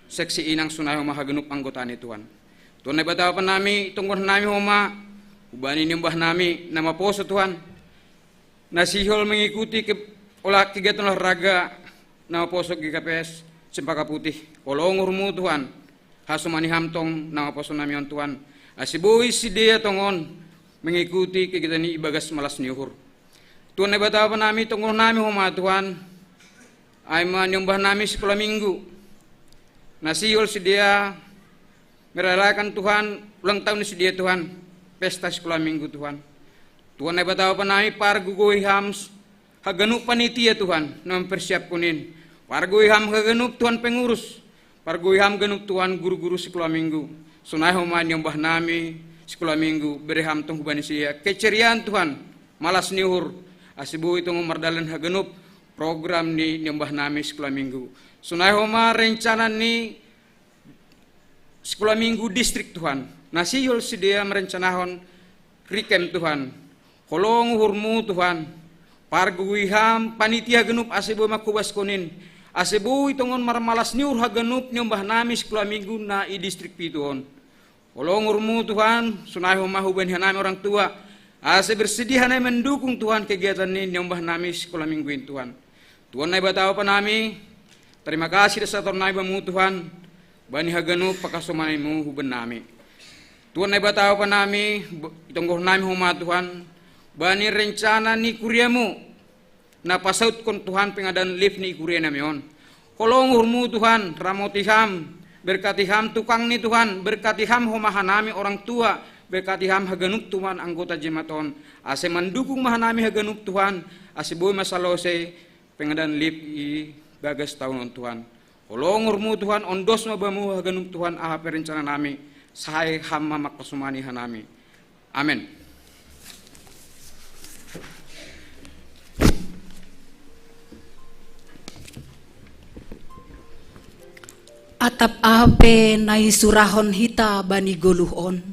seksi inang sonai homa haganup anggota ni Tuhan. Tuhan Naibata Bapa nami, tonggohon nami homa, hubani niombah nami na maposo Tuhan, na sihol mengikuti ke-, olah kegiatan olahraga na maposo G K P S Cempaka Putih. Holong uhurMu Tuhan, hasomani Ham tong na maposo nami on Tuhan. Ase boi sidea tongon mengikuti kegiatan i ibagas malas ni uhur. Tuhan Naibata Bapa nami, tonggohon nami homa Tuhan, ai ma niombah nami sikola minggu. Na sihol sidea merayakan Tuhan, ulang tahun sidea Tuhan, pesta sikola minggu Tuhan. Tuhan Naibata Bapa nami, pargogoi Ham haganup panitia Tuhan, na mempersiapkon in. Pargogoi Ham haganup Tuhan pengurus, pargogoi Ham ganup Tuhan guru-guru sikola minggu. Sonai homa niombah nami sikola minggu, bere Ham tong hubani sidea keceriaan Tuhan, malas ni uhur, ase boi tong mardalan haganup program ni niombah nami sikola minggu. Sonai homa rencana ni sikola minggu distrik Tuhan. Na sihol sidea merencanahon rikem Tuhan. Holong uhurMu Tuhan, pargogoi Ham panitia ganup ase boi mangkobaskon in. Ase boi tongon marmalas ni uhur haganup niombah nami sikola minggu na i distrik pitu on. Holong uhurMu Tuhan, sonai homa hubani hanami orang tua. Ase bersedia hanami mendukung Tuhan kegiatan ni niombah nami sikola minggu in Tuhan. Tuhan Naibata Bapa nami, tarima kasih da sator nami Bamu Tuhan, bani haganup pangkasomaniMu hubannami. Tuhan Naibata Bapa nami, b-, itonggohon nami homa Tuhan, bani rencana ni kuriaMu, na pasautkon Tuhan pengadaan lift ni kuria nami on. Holong uhurMu Tuhan, ramoti Ham, berkati Ham tukang ni Tuhan, berkati Ham homa hanami orang tua, berkati Ham haganup Tuhan anggota jemaat on. Ase mandukung ma hanami haganup Tuhan, ase boi ma salose pengadaan lift i bagas taon on Tuhan. Holong uhurMu Tuhan, ondos ma Bamu haganup Tuhan aha pe rencana nami, sai Ham ma mangkasomani hanami. Amen. Atap aha pe na isurahon hita bani goluh on,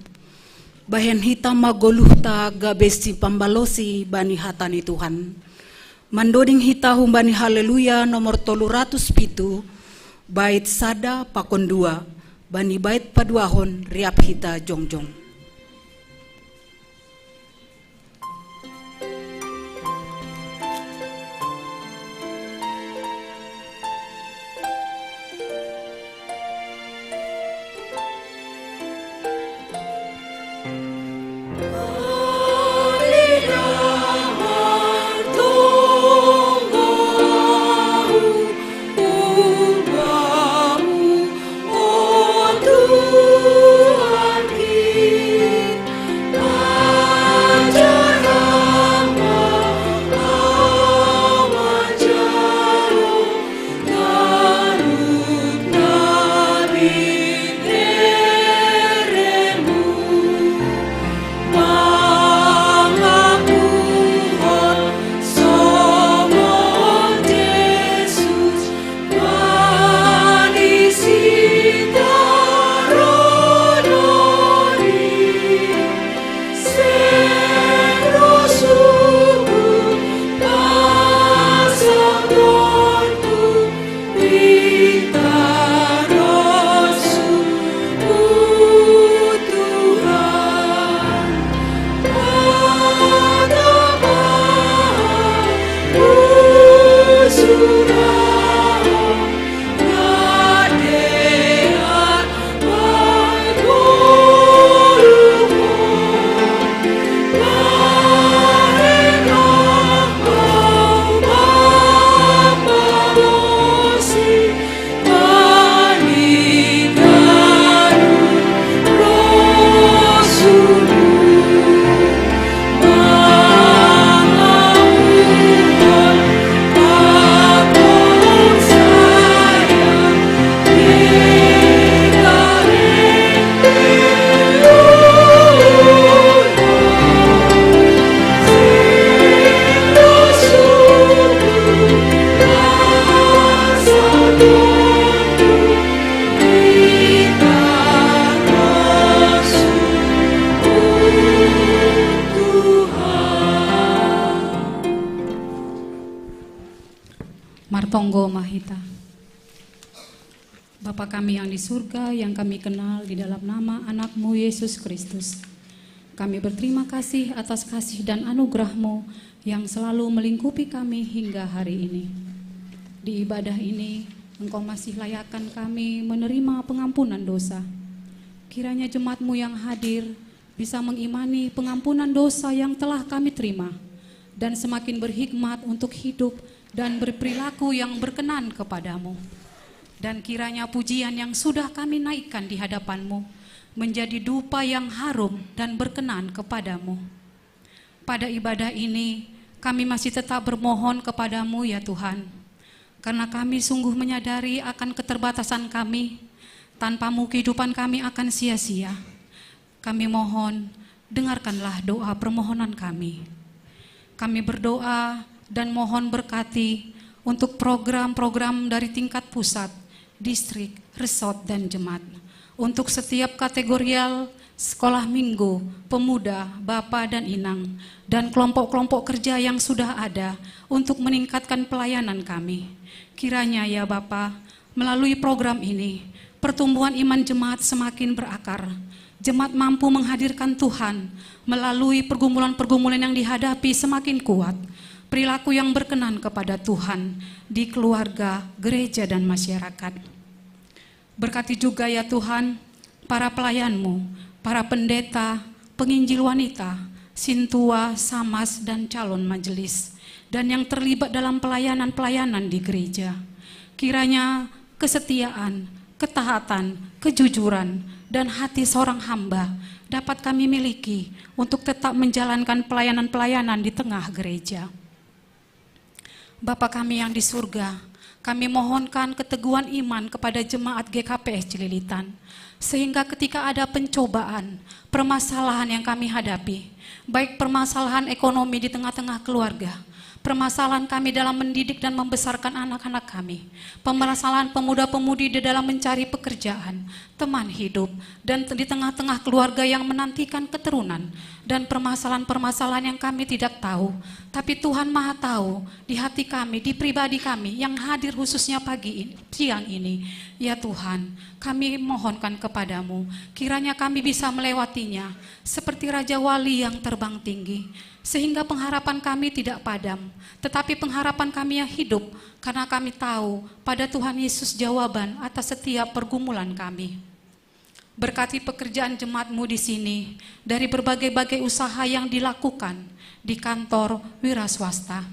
bahen hita ma goluhta gabe sipambalosi bani hata ni Tuhan. Mandoding hita humbani Haleluya nomor tolu ratus pitu, bait sada pakon dua, bani bait paduahon riap hita jongjong. Martonggo Mahita. Bapa kami yang di surga, yang kami kenal di dalam nama Anak-Mu Yesus Kristus. Kami berterima kasih atas kasih dan anugerah-Mu yang selalu melingkupi kami hingga hari ini. Di ibadah ini, Engkau masih layakkan kami menerima pengampunan dosa. Kiranya jemaat-Mu yang hadir bisa mengimani pengampunan dosa yang telah kami terima dan semakin berhikmat untuk hidup dan berperilaku yang berkenan kepada-Mu. Dan kiranya pujian yang sudah kami naikkan di hadapan-Mu menjadi dupa yang harum dan berkenan kepada-Mu. Pada ibadah ini, kami masih tetap bermohon kepada-Mu, ya Tuhan, karena kami sungguh menyadari akan keterbatasan kami. Tanpa-Mu, kehidupan kami akan sia-sia. Kami mohon, dengarkanlah doa permohonan kami. Kami berdoa dan mohon berkati untuk program-program dari tingkat pusat, distrik, resort, dan jemaat. Untuk setiap kategorial, sekolah minggu, pemuda, bapa, dan inang, dan kelompok-kelompok kerja yang sudah ada untuk meningkatkan pelayanan kami. Kiranya, ya Bapa, melalui program ini, pertumbuhan iman jemaat semakin berakar. Jemaat mampu menghadirkan Tuhan melalui pergumulan-pergumulan yang dihadapi semakin kuat. Perilaku yang berkenan kepada Tuhan di keluarga, gereja, dan masyarakat. Berkati juga, ya Tuhan, para pelayan-Mu, para pendeta, penginjil wanita, sintua, samas, dan calon majelis, dan yang terlibat dalam pelayanan-pelayanan di gereja. Kiranya kesetiaan, ketaatan, kejujuran, dan hati seorang hamba dapat kami miliki untuk tetap menjalankan pelayanan-pelayanan di tengah gereja. Bapa kami yang di surga, kami mohonkan keteguhan iman kepada jemaat G K P S Cililitan, sehingga ketika ada pencobaan, permasalahan yang kami hadapi, baik permasalahan ekonomi di tengah-tengah keluarga, permasalahan kami dalam mendidik dan membesarkan anak-anak kami, permasalahan pemuda-pemudi di dalam mencari pekerjaan, teman hidup, dan di tengah-tengah keluarga yang menantikan keturunan, dan permasalahan-permasalahan yang kami tidak tahu. Tapi Tuhan Maha Tahu di hati kami, di pribadi kami yang hadir khususnya pagi ini, siang ini. Ya Tuhan, kami mohonkan kepada-Mu, kiranya kami bisa melewatinya seperti Raja Wali yang terbang tinggi, sehingga pengharapan kami tidak padam, tetapi pengharapan kami yang hidup, karena kami tahu pada Tuhan Yesus jawaban atas setiap pergumulan kami. Berkati pekerjaan jemaat-Mu di sini, dari berbagai-bagai usaha yang dilakukan di kantor wira swasta.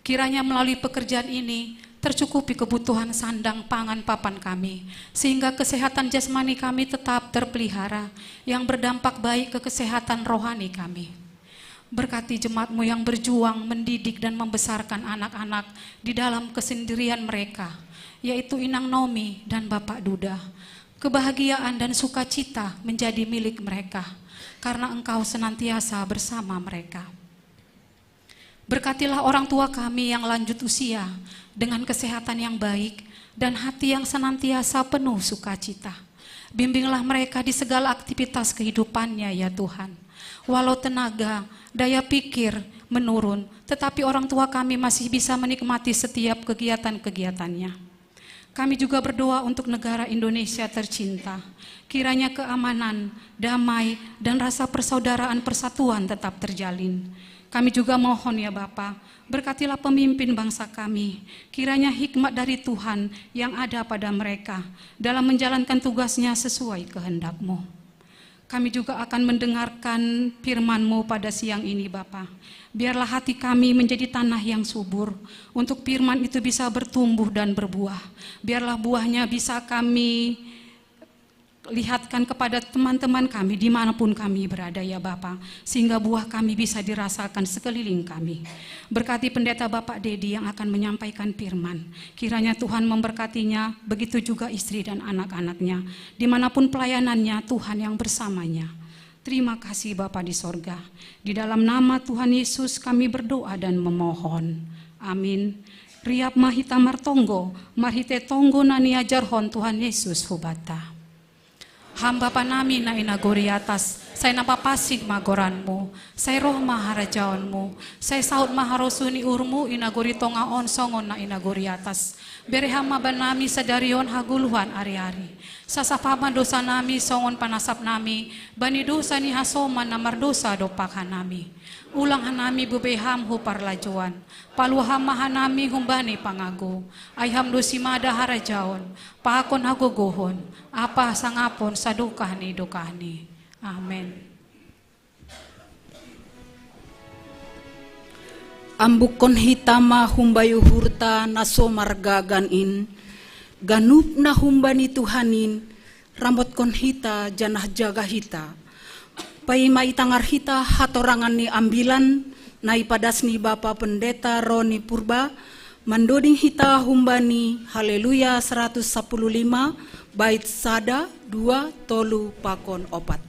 Kiranya melalui pekerjaan ini tercukupi kebutuhan sandang pangan papan kami, sehingga kesehatan jasmani kami tetap terpelihara, yang berdampak baik ke kesehatan rohani kami. Berkati jemaat-Mu yang berjuang mendidik dan membesarkan anak-anak di dalam kesendirian mereka, yaitu Inang Nomi dan Bapak Duda. Kebahagiaan dan sukacita menjadi milik mereka, karena Engkau senantiasa bersama mereka. Berkatilah orang tua kami yang lanjut usia dengan kesehatan yang baik dan hati yang senantiasa penuh sukacita. Bimbinglah mereka di segala aktivitas kehidupannya, ya Tuhan. Walau tenaga, daya pikir menurun, tetapi orang tua kami masih bisa menikmati setiap kegiatan-kegiatannya. Kami juga berdoa untuk negara Indonesia tercinta. Kiranya keamanan, damai, dan rasa persaudaraan persatuan tetap terjalin. Kami juga mohon, ya Bapa, berkatilah pemimpin bangsa kami. Kiranya hikmat dari Tuhan yang ada pada mereka dalam menjalankan tugasnya sesuai kehendak-Mu. Kami juga akan mendengarkan firman-Mu pada siang ini, Bapa. Biarlah hati kami menjadi tanah yang subur, untuk firman itu bisa bertumbuh dan berbuah. Biarlah buahnya bisa kami lihatkan kepada teman-teman kami dimanapun kami berada, ya Bapa, sehingga buah kami bisa dirasakan sekeliling kami. Berkati pendeta Bapak Dedi yang akan menyampaikan firman. Kiranya Tuhan memberkatinya, begitu juga istri dan anak-anaknya. Dimanapun pelayanannya, Tuhan yang bersamanya. Terima kasih Bapa di sorga. Di dalam nama Tuhan Yesus kami berdoa dan memohon. Amin. Riap ma hita martonggo, marhite tonggo na niajarhon Tuhan Yesus hubata. Ham Bapa nami na i nagori atas, sai na papasik ma goranmu, sai roh ma harajaonmu, sai saut ma harosuh ni uhurmu i nagori tonga on songon na i nagori atas. Bere Ham ma banami sadari on hagoluhan ari-ari. Sasap Ham ma dosa nami songon panasap nami bani dosa ni hasoman na mardosa dompak hanami. Ulang hanami bube Ham hu parlajouan. Paluah Ham ma hanami humbani pangago. Ai Ham do simada harajaon, pakon hagogohon, ampa hasangapon sadokah ni dokahni. Amen. Ambukkon hita ma humbai uhurta na so margagan in, ganup na humbani Tuhan in, ramotkon hita janah jaga hita. Paima itangar hita hatorangan ni ambilan na ipadas ni Bapa Pendeta Roni Purba, mandoding hita humbani Haleluya seratus sapuluh lima, bait sada, dua, tolu, pakon opat.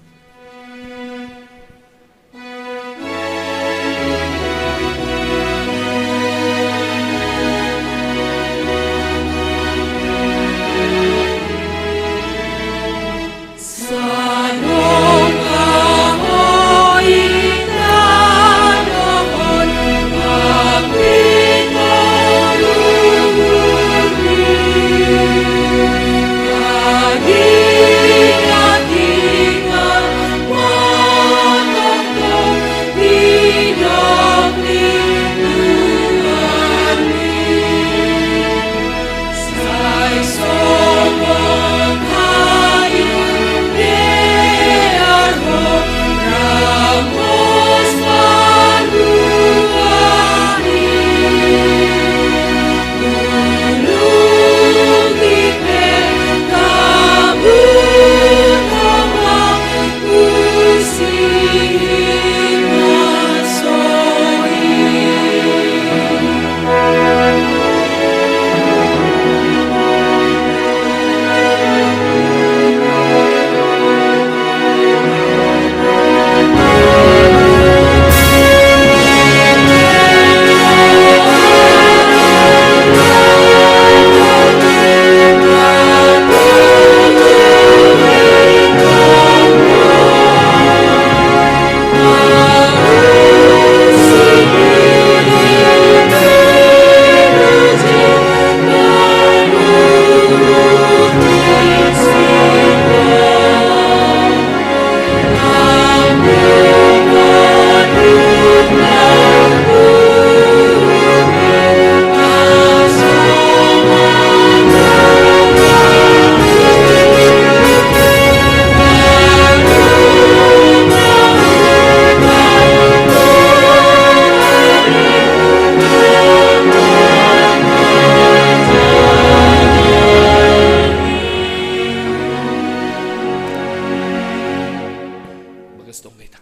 Bagas tong beta.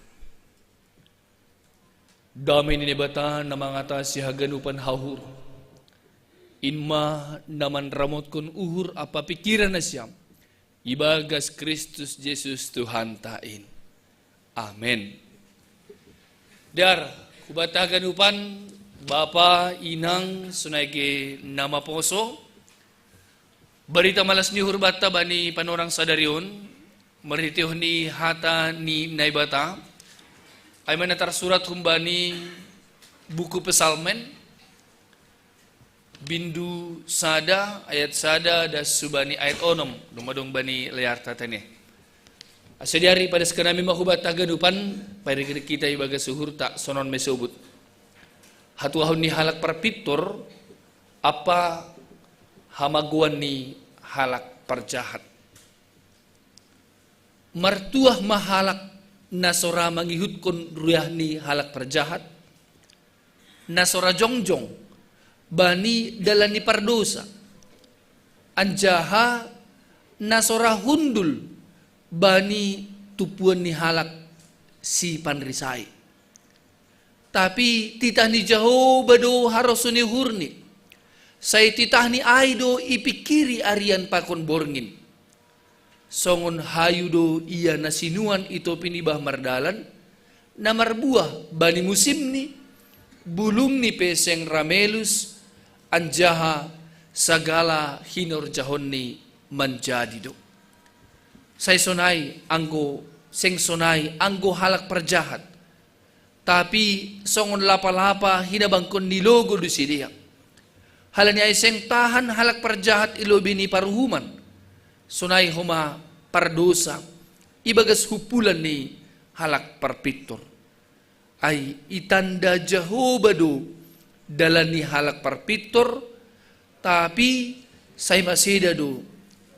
Dame ni Naibata na mangatasi haganupan hauhur, in ma na manramotkon uhur ampa pingkiran nasiam, ibagas Kristus Jesus Tuhanta in. Amen. Dear, hubata haganupan, bapa, inang, sonai age na maposo, barita malas ni uhur banta bani panorang sadari on, marhitehon ni hata ni Naibata, ai ma na tarsurat humbani buku Psalmen, bindu sada, ayat sada, das hubani ayat onom, dung adong bani layarta tene. Asa dear, ipadaskan nami ma hubanta haganupan, pairigrik hita ibagas uhurta, sonon ma isobut. Hatuahon ni halak parpintor, ampa hamagoan ni halak parjahat. Martuah ma halak na so ra mangihutkon riah ni halak parjahat, na so ra jongjong bani dalan ni pardosa, anjaha na so ra hundul bani tumpuan ni halak sipanrisai. Tapi titah ni Jahowa do harosuh ni uhurni. Sai titahni ai do ipingkiri arian pakon borngin. Songon hayu do ia na sinuan i topi ni bah mardalan, na marbuah bani musimni, bulungni pe seng ra melus, Anjaha sagala hinorjahonni manjadi do. Sai sonai anggo, seng sonai anggo halak parjahat. Tapi songon lapa-lapa hinabangkon ni logo do sidea. Halani ai seng tahan halak parjahat i lobi ni paruhuman. Sonai homa pardosa ibagas humpulan ni halak parpintor. Ai itanda Jahowa do dalan ni halak parpintor, tapi sai maseda do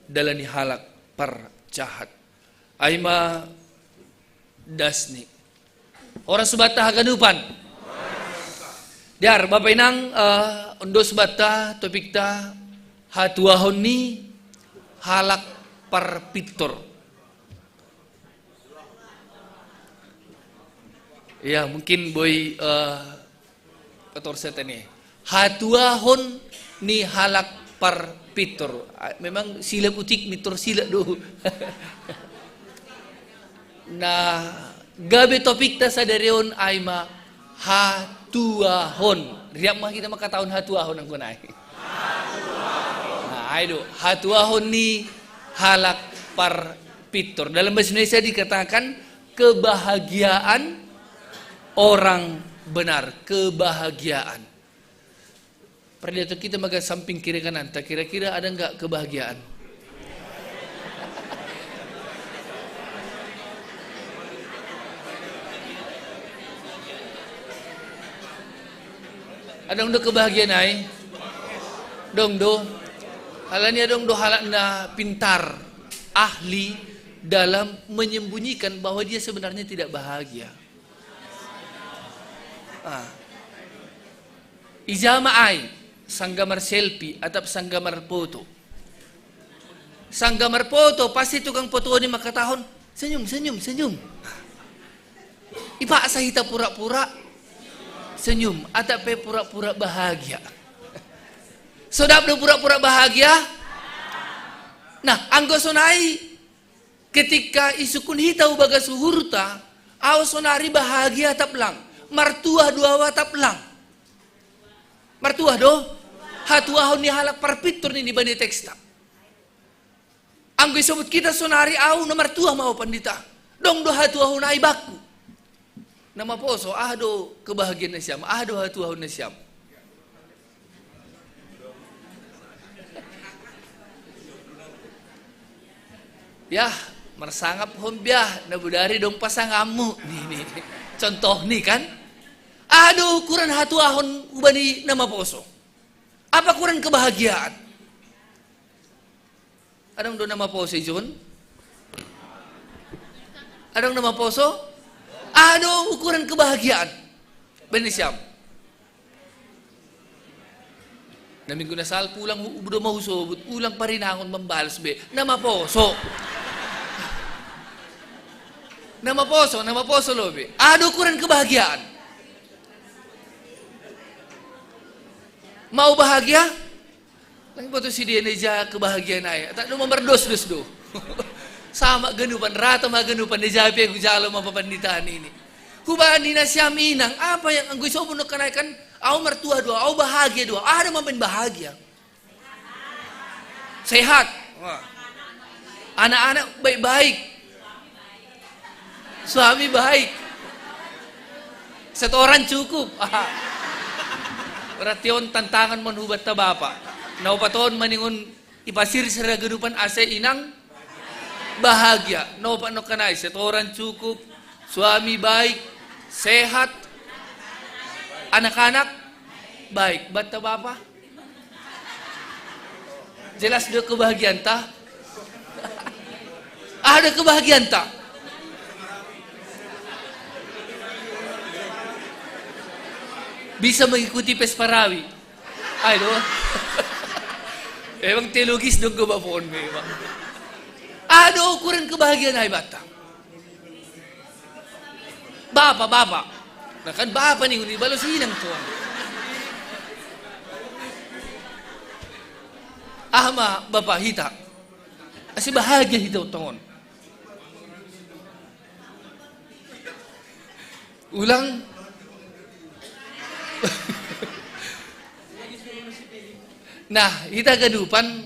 dalan ni halak parjahat. Ai ma dasni. Horas banta haganupan. Diar, Bapa Inang, eh, on do banta topikta hatuahon ni halak parpintor. Ya, mungkin boi, eh, kotor setan ni. Hatuahon ni halak parpintor. Ah, memang silap utik mintor silap do. Nah, gabe topikta sadari on ai ma hatuahon. Riap ma hita mangkatahon hatuahon anggo nai. Nah, ai do, hatuahon ni halak parpintor. Dalam bahasa Indonesia dikatakan kebahagiaan orang benar, kebahagiaan. Perlihatkan kita maka samping kiri kanan, tak kira-kira ada nggak kebahagiaan? Adong do kebahagiaan ai? Dong do. Halani adong do halak na pintar, ahli dalam menyembunyikan bahwa dia sebenarnya tidak bahagia. Ah. Ija ma ai, sanggamar selfie atap sanggamar foto. Sanggamar foto, pasti tukang foto ni mangkatahon, "Senyum, senyum, senyum." Ipaksa hita pura-pura senyum, atap pe pura-pura bahagia. Sodap do pura-pura bahagia? Nah, anggo sonai, ketika isungkun hita ubagas uhurta, au sonari bahagia atap lang, martuah do au atap lang. Martuah do? Hatuahon ni halak parpintor ninna i bani teksta. Anggo isobut hita sonari, au na martuah ma au pandita. Dong do hatuahon ai bakku. Na maposo, aha do kebahagiaan nasiam, aha do hatuahon nasiam? Yah, marsangap hon biah, na bodari dong pasanganmu. Ni, ni. Contoh ni kan? Aha do ukuran hatuahon hubani na maposo? Apa ukuran kebahagiaan? Adong do na maposo ijon? Adong na maposo? Aha do ukuran kebahagiaan? Bani siam. Na minggu na salpu ulang hu-, do ma husobut, ulang parinangon mambalas be. Na maposo. Na maposo, na maposo lo be. Aha do ukuran kebahagiaan? Mau bahagia? Lang boto sidea na ija kebahagiaan ai. Tak do mamardosdos do. Sama ganupan, rata ma ganupan, na ija pe hujalo ma papanditaan ini. Hubani nasiam inang, apa yang anggo isobut nangkin ai kan, au martuah do au, au bahagia do au, aha do mambahen bahagia? Sehat. Wah. Anak-anak baik-baik. Suami baik. Setoran cukup. Berarti on tantangan ma hubanta bapa. Na opat on maningon ipasirsir haganupan asa inang bahagia. Na opat nangkin ai, setoran cukup, suami baik, sehat, anak-anak baik. Banta bapa? Jelas do kebahagiaanta? Aha do kebahagiaanta? Bisa mengikuti Vespa Rawi. Ai do. Emang teologis do anggo bapa on memang. Aha do ukuran kebahagiaan ai banta? Bapa, bapa. Nah kan bapa ni, uli balos inang tuan. Aha ma bapa hita? Asa bahagia hita on tongon. Ulang. Nah, hita gadupan,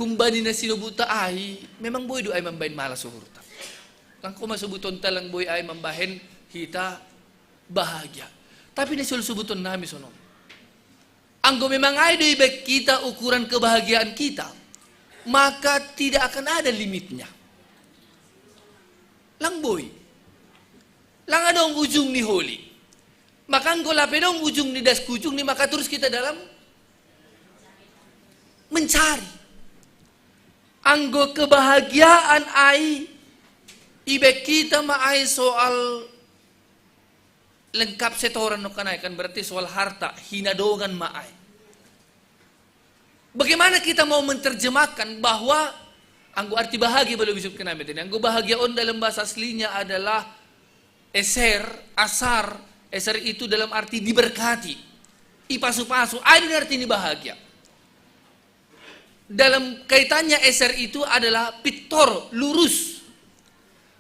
humbani na sinobut ta ai, memang boi do ai mambahen malas uhurta. Lang ko ma sobutonta lang boi ai mambahen hita bahagia. Tapi na sihol sobuton nami sonon. Anggo memang ai do ibaen kita ukuran kebahagiaan kita, maka tidak akan ada limitnya. Lang boi. Lang adong ujung ni holi. Maka anggo lape dong ujung ni das ku ujung ni, maka terus kita dalam mencari. Anggo kebahagiaan ai, ibaen kita ma ai soal lengkap setoran nongkan ai kan, berarti soal harta, hinadongan ma ai. Bagaimana kita mau menerjemahkan bahwa anggo arti bahagia, balo bisop kenami tadi. Anggo bahagia on dalam bahasa aslinya adalah eser, asar. Eser itu dalam arti diberkati, ipasu-pasu. Ai do ni arti ni bahagia. Dalam kaitannya eser itu adalah pittor, lurus.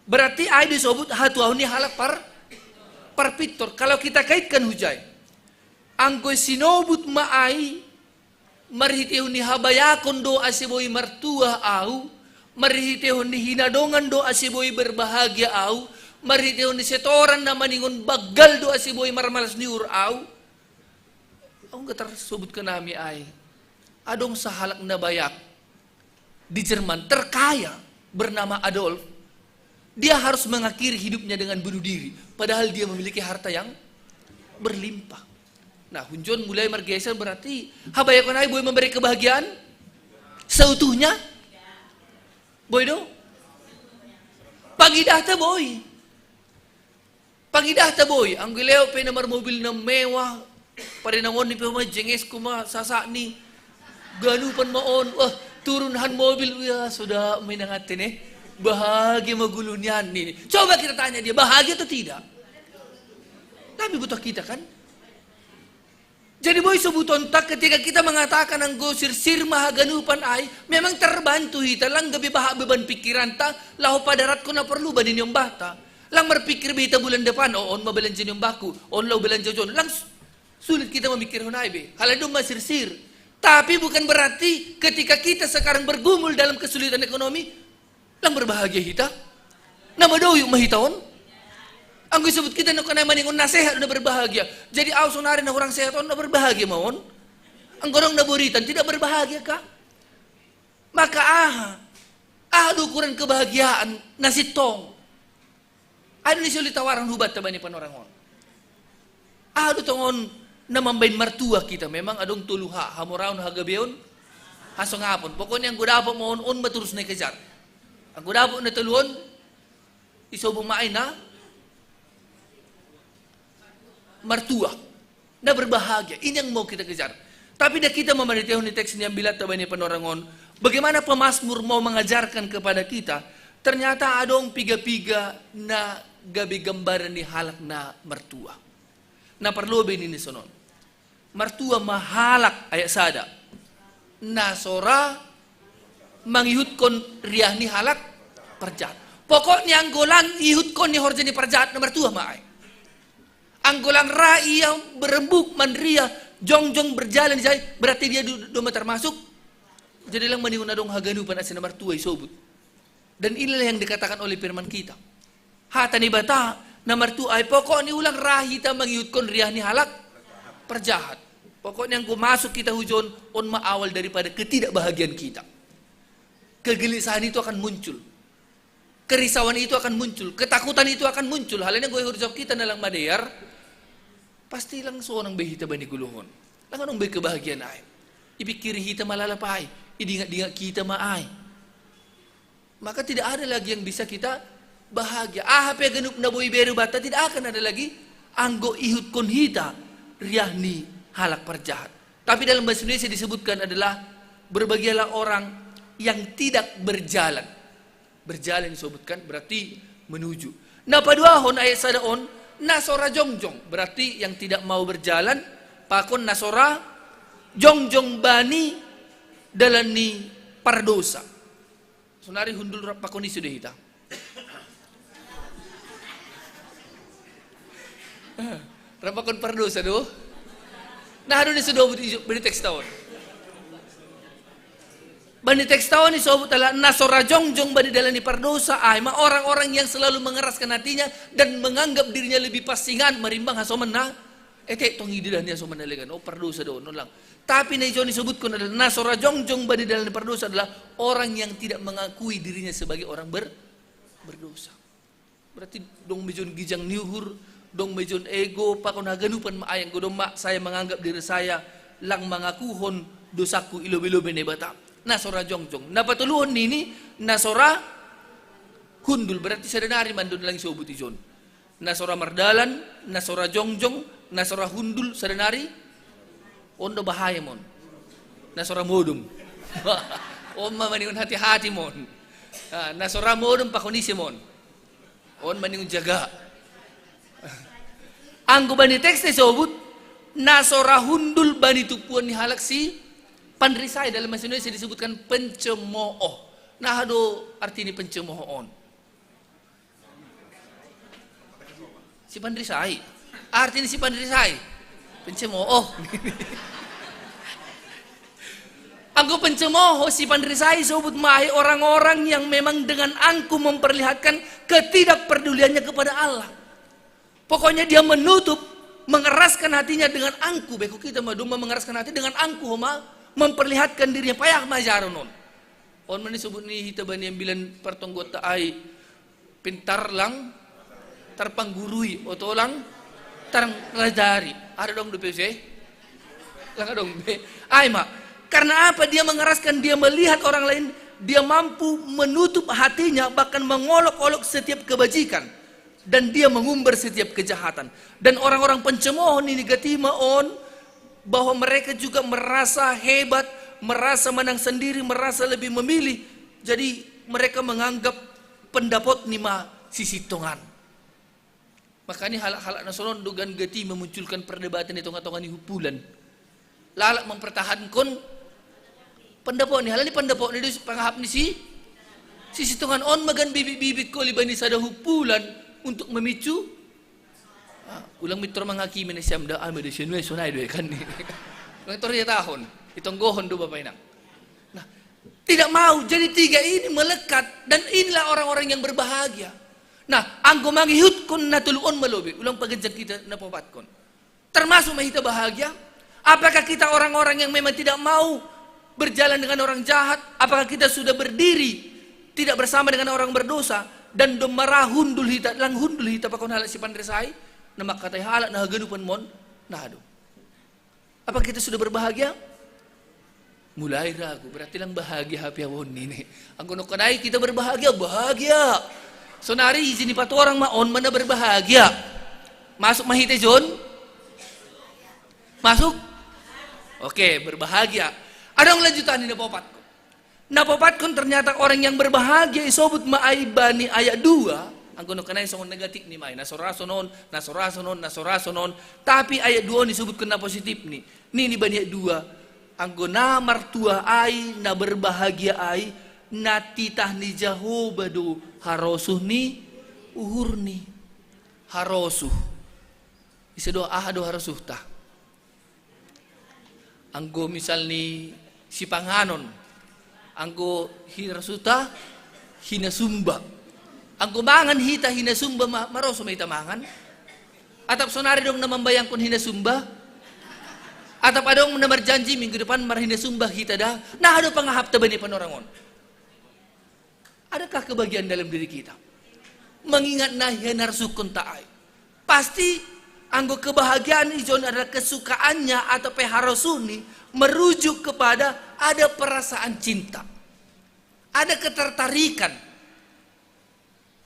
Berarti ai disobut hatuahon ni halak par, parpittor. Kalau kita kaitkan hujai, anggo sinobut ma ai, marhiteihon ni habayakon do ase boi martuah au, marhiteihon ni hinadongan do ase boi berbahagia au, marhiteihon ni setoran na maningon banggal do ase boi marmalas ni uhur au. Au nggak tersobut kenami ai. Adong sahalak na bayak di Jerman, terkaya, bernama Adolf. Dia harus mengakhiri hidupnya dengan bunuh diri, padahal dia memiliki harta yang berlimpah. Nah, hunjon mulai margeser, berarti habayakon ai boi memberi kebahagiaan seutuhnya. Boi do? Pangidahta boi. Pangidahta boi, anggo ilehon pe na marmobil na mewah, parinangonni pe ma jengesku ma sasakni, ganupan ma on, wah, turun han mobil, ya sudah, minangatte ne, bahagia ma gulu nian ni. Coba kita tanya dia, bahagia atau tidak? Tapi butuh kita kan? Jadi boi sobutonta ketika kita mengatakan anggo sirsir ma haganupan ai, memang terbantu hita, lang gabe bahat beban pikiranta, laho padaratkon na porlu bani niombahta. Lang marpikir be hita bulan depan, o on ma belanja niombahku, on laho belanja ujon. Lang sulit kita mamikirhon ai be. Halani domma sirsir. Tapi bukan berarti ketika kita sekarang bergumul dalam kesulitan ekonomi, lang berbahagia hita. Na madoyuk ma hita on. Anggo isebut kita nongkan ai maningon na sehat na berbahagia. Jadi au sonari na hurang sehat on na berbahagia ma on. Anggo adong na boritan tidak berbahagia ka. Maka aha? Aha do ukuran kebahagiaan na sintong? Ai do ni sihol tawaran hubanta bani panorang on. Aha do tongon na mambaen martuah kita? Memang adong tolu ha, hamoraon, hagabeon, hasongapon. Pokoknya anggo dapot ma on, on ma torus na ikejar. Anggo dapot na tolu on, isobut ma ai na martuah, na berbahagia. Ini yang mau kita kejar. Tapi da kita ma marhiteihon ni teks ni ambilatta bani panorang on, bagaimana pemazmur mau mengajarkan kepada kita, ternyata adong piga-piga na gabe gambaran ni halak na martuah. Na parlobei nini sonon. Martuah ma halak, ayat sada, na so ra mangihutkon riah ni halak parjahat. Pokokni anggo lang ihutkon ni horja ni parjahat na martuah ma ai. Anggo lang ra ia berembuk manriah, jongjong berjalan di jai, berarti dia do, do ma termasuk. Jadi lang maningon adong haganupan asa na martuah isobut. Dan inilah yang dikatakan oleh firman kita. Hata ni Debata na martuah ai, pokokni ulang ra hita mangihutkon riah ni halak parjahat. Pokokni anggo masuk hita hujon, on ma awal daripada ketidakbahagiaan kita. Kegelisahan itu akan muncul. Kerisauan itu akan muncul. Ketakutan itu akan muncul. Halani anggo ihurjahon hita na lang madear, pasti lang sonang be hita bani goluhon. Lang adong be kebahagiaan ai. Ipikiri hita ma lalap ai. Idingat-dingat hita ma ai. Maka tidak ada lagi yang bisa kita bahagia. Aha pe ganup na boi ibere banta tidak akan ada lagi anggo ihutkon hita riah ni halak parjahat. Tapi dalam bahasa Indonesia disebutkan adalah berbahagialah orang yang tidak berjalan. Berjalan disebutkan berarti menuju. Na paduahon ayat sada on, na so ra jongjong, berarti yang tidak mau berjalan, pakon na so ra jongjong bani dalan ni pardosa. Sonari hundul rap pakon ise do hita. Rap pakon pardosa do. Nah, adong ni so do beri teks taon. Bani teks taon ni sobut adalah na so ra jongjong bani dalan ni pardosa, ai ma orang-orang yang selalu mengeraskan hatinya dan menganggap dirinya lebih pasingan marimbang hasoman na etek tong i di dalan ni hasoman na legan. Oh, pardosa do, nolang. Tapi na ijon ni sobutkon adalah na so ra jongjong bani dalan ni pardosa adalah orang yang tidak mengakui dirinya sebagai orang ber-, berdosa. Berarti dong mejon gijang ni uhur, dong mejon ego, pakon haganupan ma ayang godong ma saya menganggap diri saya lang mangakuhon dosaku i lobi-lobi Naibata. Na so ra jongjong. Na patoluhon nini, na so ra hundul. Berarti sadanari mandon lang sobut ijon. Na so ra mardalan, na so ra jongjong, na so ra hundul sadanari. On do bahaya mon. Na so ra modom. On ma maningon hati-hati mon. Ah, na so ra modom pakon ise mon. On maningon jaga. Anggo bani teks ni sobut, na so ra hundul bani tumpuan ni halak si panrisai, dalam bahasa Indonesia disebutkan pencemooh. Na aha do arti ni pencemooh on? Si panrisai. Arti ni si panrisai? Pencemooh. Anggo pencemooh, si panrisai, sobut ma ai orang-orang yang memang dengan angkuh memperlihatkan ketidakpeduliannya kepada Allah. Pokoknya dia menutup, mengeraskan hatinya dengan angkuh. Beko kita ma domma mengeraskan hati dengan angkuh ma memperlihatkan dirinya, payah ma ajaron on. On ma ni sobut ni hita bani ambilan partonggoanta ai, pintar lang tarpanggurui, oto lang tarlajari. Ada dong dope use? Lang adong be. Ai ma. Karena apa? Dia mengeraskan, dia melihat orang lain, dia mampu menutup hatinya, bahkan mengolok-olok setiap kebajikan. Dan dia mengumbar setiap kejahatan. Dan orang-orang pencemooh ni, ni gati ma on, bahwa mereka juga merasa hebat, merasa menang sendiri, merasa lebih memilih. Jadi mereka menganggap pendapot ni ma sisintongan. Makanya halak-halak na sonon do gan gati memunculkan perdebatan di tonga-tonga ni humpulan. Lalap mempertahankon pendapot ni, halani pendapot ni do pangahap ni si, sisintongan. On ma gan bibit-bibit koli bani sada humpulan untuk memicu. Ah, ulang mittor manghakimi na siam da, ah, meda sianuai sonai do kan. Ulang tor dia tahun, itonggohon do bapak inang. Nah, tidak mau. Jadi tiga ini melekat dan inilah orang-orang yang berbahagia. Nah, anggo mangihutkon na tolu on ma lobi, ulang paganjang hita na paopatkon. Termasuk ma hita bahagia? Apakah kita orang-orang yang memang tidak mau berjalan dengan orang jahat? Apakah kita sudah berdiri tidak bersama dengan orang berdosa? Dan domma ra hundul hita, lang hundul hita pakon halak si panrisai, na mangkatai halak na haganupan mon? Nah, aduh. Apakah kita sudah berbahagia? Mulai ragu, berarti lang bahagia hape ahu on nini. Anggo nongkanai kita berbahagia, bahagia. Sonari isi ni patorang ma on ma na berbahagia. Masuk ma hita ijon? Masuk? Oke, berbahagia. Adong lanjutan ni na paopatkon. Na paopatkon, ternyata orang yang berbahagia isobut ma ai bani ayat dua. Anggo nongkanai songon negatif ni ma ai. Na so ra sonon, na so ra sonon, na so ra sonon. Tapi ayat dua on isobutkon na positif ni. Nini bani ayat dua. Anggo na martua ai, na berbahagia ai, na titah ni Jahowa do harosuh ni uhurni. Harosuh. Ise do, aha do harosuhta? Anggo misal ni sipanganon, anggo harosuhta hinasumba. Anggo mangan hita hinasumba ma-, marosuh ma hita mangan. Atap sonari adong na mambayangkon hinasumba. Atap adong na marjanji minggu depan marhinasumba hita da. Nah, aha do pangahapta bani panorang on? Adakah kebahagiaan dalam diri kita? Mengingat na hinarosuhkonta ai. Pasti anggo kebahagiaan ijon adalah kesukaannya atau pe harosuhni merujuk kepada ada perasaan cinta. Ada ketertarikan.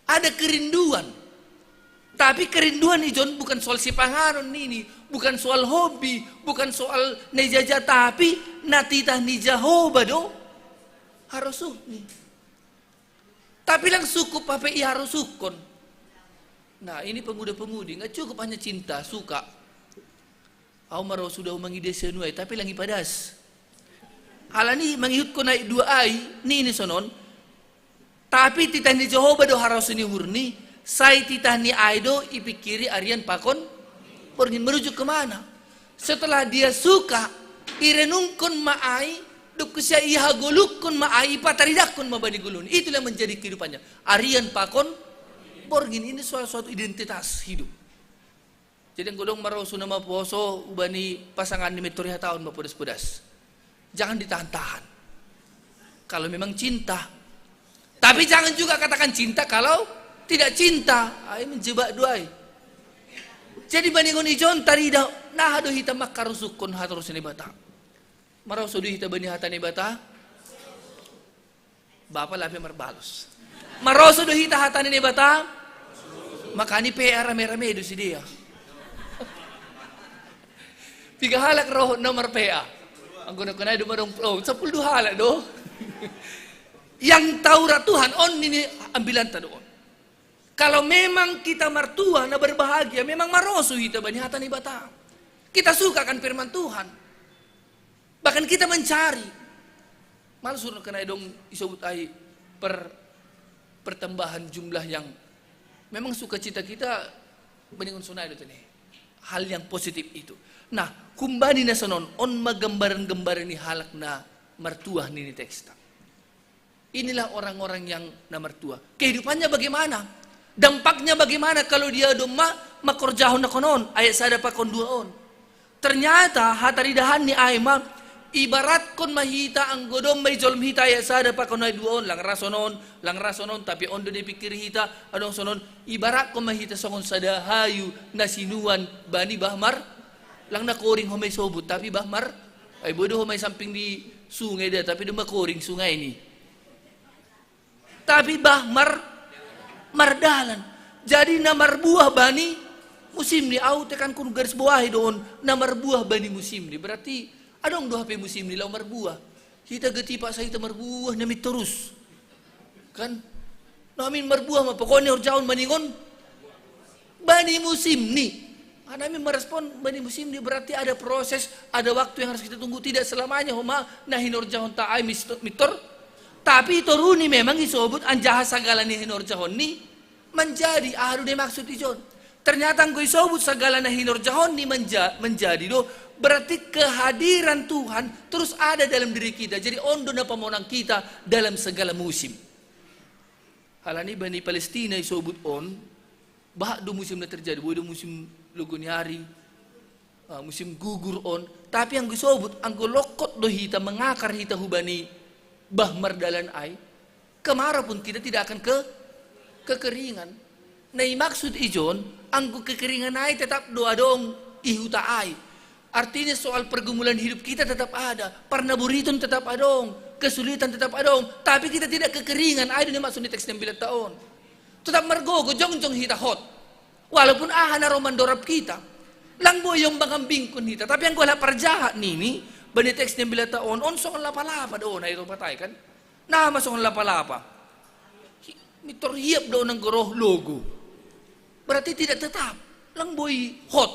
Ada kerinduan. Tapi kerinduan ijon bukan soal sipanganon nini, bukan soal hobi, bukan soal na ijaja, tapi na titah ni Jahowa do harosuhni. Tapi lang sukup hape iharosuhkon. Nah, ini pemuda-pemudi, nggak cukup hanya cinta, suka. Ahu marosuh do ahu mangida sianuai, tapi lang ipadas. Alani mangihutkon ayat dua ai, nini sonon. Tapi titah ni Jahowa do harosuh ni uhurni, sai titah ni ai do ipingkiri arian pakon borngin. Merujuk kemana? Setelah dia suka, irenungkon ma ai, Duk sia iha golukkon ma ai, ipataridakkon ma bani golun. Itulah menjadi kehidupannya. Arian pakon borngin, ini soal suatu identitas hidup. Jadi anggo dong maroso na maposo, ubani pasangan ni mentor iha taon ma podas-podas. Jangan ditahan-tahan. Kalau memang cinta. Tapi jangan juga katakan cinta kalau tidak cinta. Ai menjebak duai. Jadi baningon ijon tarida, naha do hita mangkarosukkon hata ni Debata. Maroso do hita bani hata ni Debata. Bapa lape marbalos. Maroso do hita hata ni Debata. Makani P A rame-rame do sidea. Piga halak roh na mar-P A. Anggo na kenai do madong, oh, sepuluh dua halak do. Yang tahu ra Tuhan on ini ambilanta do on. Kalau memang kita martua na berbahagia, memang maroso hita bani hata ni Debata. Kita suka akan firman Tuhan. Bahkan kita mencari. Malah suruh kenai dong isobut ai per pertambahan jumlah yang memang sukacita kita baningon sonai do tene. Hal yang positif itu. Nah, kumbani na sonon on ma gambaran-gambaran ni halak na martua nini teksta. Inilah orang-orang yang na martua. Kehidupannya bagaimana? Dampaknya bagaimana kalau dia domma makorjahon na konon, ayat sada pakon dua on. Ternyata hataridahan ni ai ma, ibaratkon ma hita anggo domma ijolom hita ayat sada pakon ayat dua on, lang ra sonon, lang ra sonon, tapi on do dipikir hita, adong sonon, ibaratkon ma hita songon sada hayu na sinuan bani bah mar, lang na koring homa isobut, tapi bah mar, ai bodo homa i samping di sungai da, tapi domma koring sungai ni. Tapi bah mar, mardalan. Jadi na marbuah bani musim ni, au tekanku garis bawahi do on, na marbuah bani musim ni. Berarti adong do hape musim ni lao marbuah. Hita getipa sa hita marbuah na mit torus. Kan? Na min marbuah ma pokokna horjahon maningon bani musim ni. Ana mi merespon bani musim ni berarti ada proses, ada waktu yang harus kita tunggu. Tidak selamanya homa na hinorjahonta ai mis-, mit tor. Tapi i toru ni memang isobut anjaha sagala na hinorjahon ni menjadi, aha do dimaksud ijon. Ternyata anggo isobut sagala na hinorjahon ni menja-, menjadi do, berarti kehadiran Tuhan terus ada dalam diri kita. Jadi on do na pamonang kita dalam segala musim. Halani bani Palestina isobut on, bahat do musim na terjadi, boi do musim logo ni ari, ah, musim gugur on. Tapi anggo isobut, anggo lokot do hita, mangakar hita hubani bah mardalan ai, kemarau pun kita tidak akan ke kekeringan. Na i maksud ijon, anggo kekeringan ai tetap do adong i huta ai. Artinya soal pergumulan hidup kita tetap ada, parnaburiton tetap adong, kesulitan tetap adong, tapi kita tidak kekeringan, ai do na i maksud ni teks na ambilanta on. Tetap margogo, jongjong hita hot. Walaupun aha na ro mandorab hita. Lang boi ombang-ambingkon hita, tapi anggo halak parjahat nini, bani teks na ambilanta on, on songon lapa-lapa do on, ai ro patai kan. Nama songon lapa-lapa. Hi-, mit tor hiap do on anggo roh logo. Berarti tidak tetap. Lang boi hot.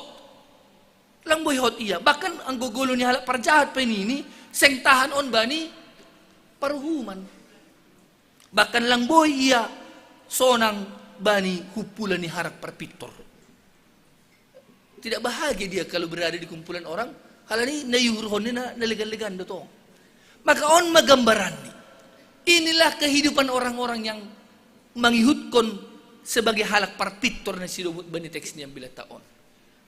Lang boi hot ia. Bahkan anggo golu ni halak parjahat pe nini, seng tahan on bani paruhuman. Bahkan lang boi ia sonang bani humpula ni halak parpintor. Tidak bahagia dia kalau berada di kumpulan orang, halani na iuhurhon ni na, na legan-legan do tong. Maka on ma gambaran ni. Inilah kehidupan orang-orang yang mangihutkon sebagai halak parpintor na sidobut bani teks na ambilanta on.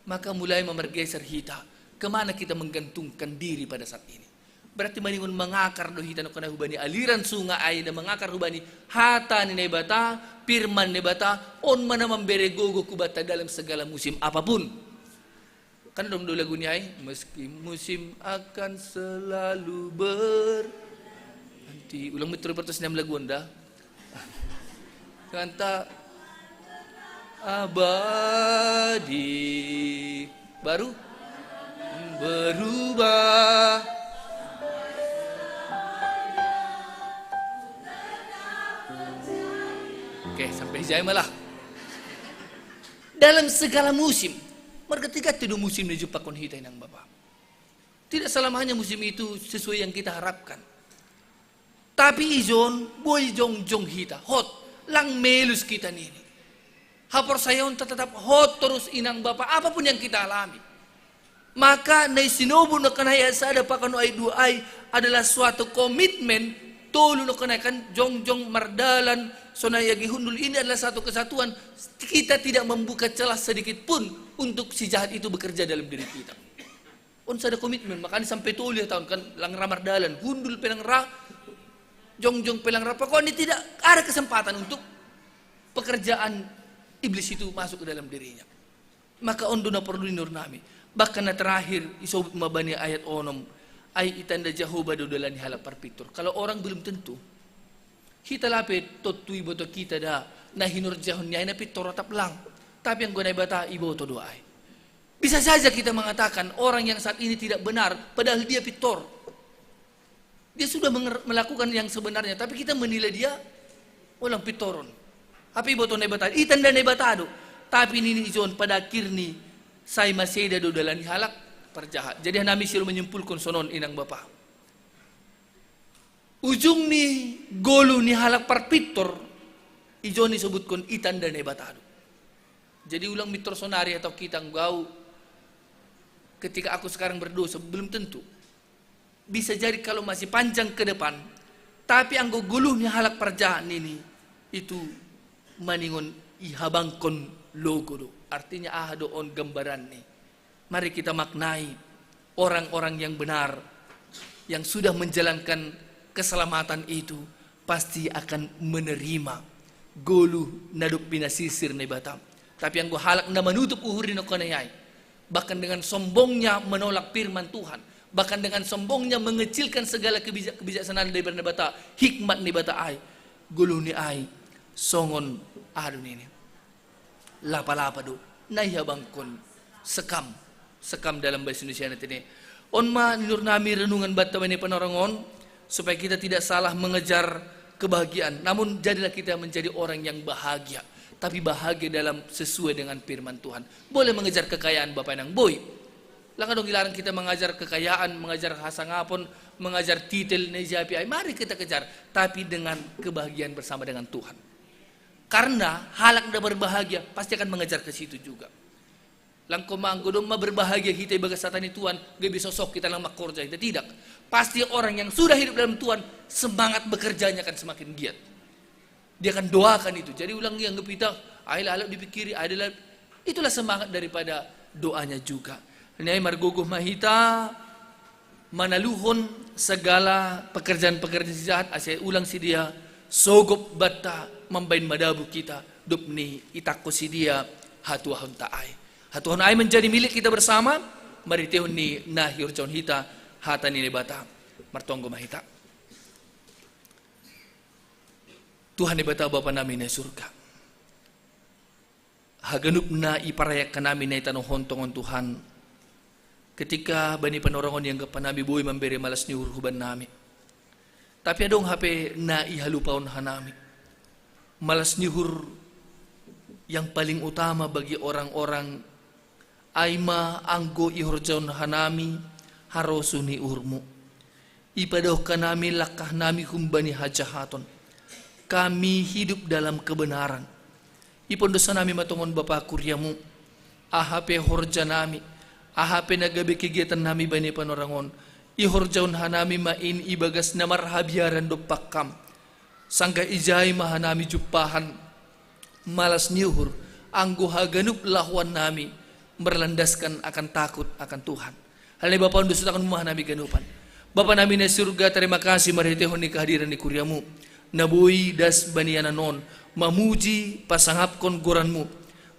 Maka mulai ma margeser hita, kemana kita menggantungkan diri pada saat ini. Berarti maningon mangakar do hita na kona hubani aliran sunga ai na mangakar hubani hata ni Naibata, firman Naibata, on ma na mambere gogo kubata dalam segala musim apapun. Kan dong do lagu ni ai, meski musim akan selalu ber-, nanti ulang metro pertus enam lagu onda. Kanta abadi baru berubah. Oke, sampai jai malah. Dalam segala musim, marga tiga itu musim na jumpakon hita inang bapa. Tidak selamanya musim itu sesuai yang kita harapkan. Tapi ijon, boi jongjong hita, hot, lang melus kita nini. Haporsayaonta tetap hot terus inang bapa, apapun yang kita alami. Maka na i sinobut na kanahi ayat sada pakon ayat dua ai, adalah suatu komitmen tolu no kenaikan jongjong mardalan sonai agi hundul ini adalah satu kesatuan. Kita tidak membuka celah sedikit pun untuk si jahat itu bekerja dalam diri kita. On sada komitmen, makanya sampai tolu ya tahun kan lang ra mardalan, hundul pelang ra, jongjong pelang ra. Pokoknya tidak ada kesempatan untuk pekerjaan iblis itu masuk ke dalam dirinya. Maka ondo na perlu inur nami. Bahkan na terakhir isobut mabani ayat onom. Ai itanda Jahoba do dalani halak parpintor. Kalau orang belum tentu. Kita lape tottu iboto kita da na hinurjahon ni ai na pintor atap lang. Tapi anggo Naibata iboto do ai. Bisa saja kita mengatakan orang yang saat ini tidak benar padahal dia pintor. Dia sudah menger- melakukan yang sebenarnya, tapi kita menilai dia ulang pitoron. Apa iboto Naibata? Itanda Naibata do. Tapi nini ijon pada akhirni sai maseda do dalani halak parjahat. Jadi hanami siul menyimpulkan sonon inang bapa. Ujung ni golu ni halak parpintor ijon ni sebutkan itanda Naibata do. Jadi ulang mitor sonari atau kita nggau ketika aku sekarang berdosa belum tentu. Bisa jadi kalau masih panjang ke depan, tapi anggo goluhni halak parjahat nini itu maningon ihabangkon logo do. Artinya aha do on gambaranni. Mari kita maknai orang-orang yang benar yang sudah menjalankan keselamatan itu pasti akan menerima goluh na dob pinasisir Naibata. Tapi anggo halak na manutup uhur ni nongkonai ai, bahkan dengan sombongnya menolak firman Tuhan, bahkan dengan sombongnya mengecilkan segala kebijak- kebijaksanaan daripada Naibata, hikmat Naibata ai, goluhni ai songon aha do nini, lapa-lapa do na ihabangkon sekam, sekam dalam bahasa Indonesia nanti ini. On ma ninur nami renungan banta bani panorang on supaya kita tidak salah mengejar kebahagiaan. Namun jadilah kita menjadi orang yang bahagia, tapi bahagia dalam sesuai dengan firman Tuhan. Boleh mengejar kekayaan Bapak Inang, boi. Lang adong dilarang kita mengajar kekayaan, mengajar hasangapon, mengajar titel na ijapi ai. Mari kita kejar, tapi dengan kebahagiaan bersama dengan Tuhan. Karena halak na berbahagia pasti akan mengejar ke situ juga. Langko manggo domma berbahagia kita ibagas hata ni Tuhan, gak bisa sok kita lang mangkorja kita tidak. Pasti orang yang sudah hidup dalam Tuhan, semangat bekerjanya akan semakin giat. Dia akan doakan itu. Jadi ulang yang gepita, ai lalu dipikiri adalah itulah semangat daripada doanya juga. Ini ai margogoh mahita manaluhon segala pekerjaan-pekerjaan si jahat ase ulang si dia sogop banta mambain madabu kita dob ni itangko si dia hatuahonta ai. Hatuahon ai menjadi milik kita bersama, maritehon ni na hiorjahon hita hata ni Naibata. Martonggo mahita. Tuhan Naibata Bapa nami na surga. Haganup na iparayak hanami na itanohon tongon Tuhan. Ketika bani panorongon yang gepanami boi mambere malas ni uhur huban nami. Tapi adong hape na ihalupaon hanami. Malas ni uhur yang paling utama bagi orang-orang ai ma anggo ihorjahon hanami harosuh ni uhurmu. Ipadahon hanami langkah nami humbani hajahaton. Kami hidup dalam kebenaran. Ipondosa nami matongon Bapa kuriamu. Aha pe horja nami. Aha pe na gabe kegiatan nami bani panorangon. Ihorjahon hanami ma in ibagas na marhabiaran dompak kam. Sanggah ijai ma hanami jumpahan. Malas ni uhur. Anggo haganup lahoan nami. Merlandaskan akan takut akan Tuhan. Halani Bapa on dusutakan ma hanami ganupan. Bapa nami na surga, terima kasih marhitehon ni kehadiran ni kuriamu. Na boi das banianan on, mamuji, pasangapkon goranmu.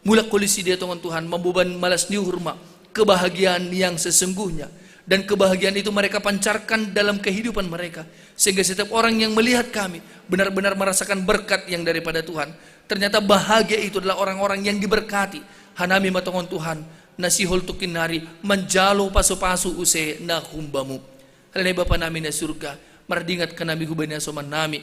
Mulak holi si dia tongon Tuhan, mamboban malas ni uhur ma, kebahagiaan yang sesungguhnya. Dan kebahagiaan itu mereka pancarkan dalam kehidupan mereka. Sehingga setiap orang yang melihat kami, benar-benar merasakan berkat yang daripada Tuhan. Ternyata bahagia itu adalah orang-orang yang diberkati. Hanami matongon Tuhan, na sihol tukin nari manjalo pasu-pasu use na humbamu. Halani Bapa nami na surga, mardingat hanami hubani asoman nami.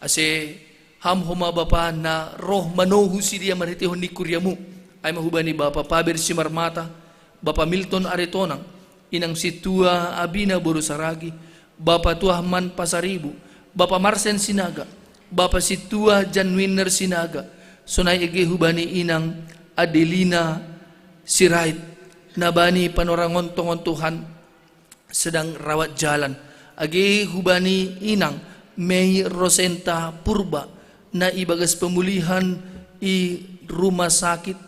Ase ham homa Bapa na roh manohu sidia marhitehon ni kuriamu. Ai ma hubani Bapa Paber Simarmata, Bapa Milton Aritonang, Inang Situa Abina boru Saragi, Bapa Tuahman Pasaribu, Bapa Marsen Sinaga, Bapa Situa Janwiner Sinaga, sonai ege hubani Inang Adelina Sirait, na bani panorangon tongon Tuhan sedang rawat jalan. Age hubani inang Mei Rosenta Purba na ibagas pemulihan i rumah sakit,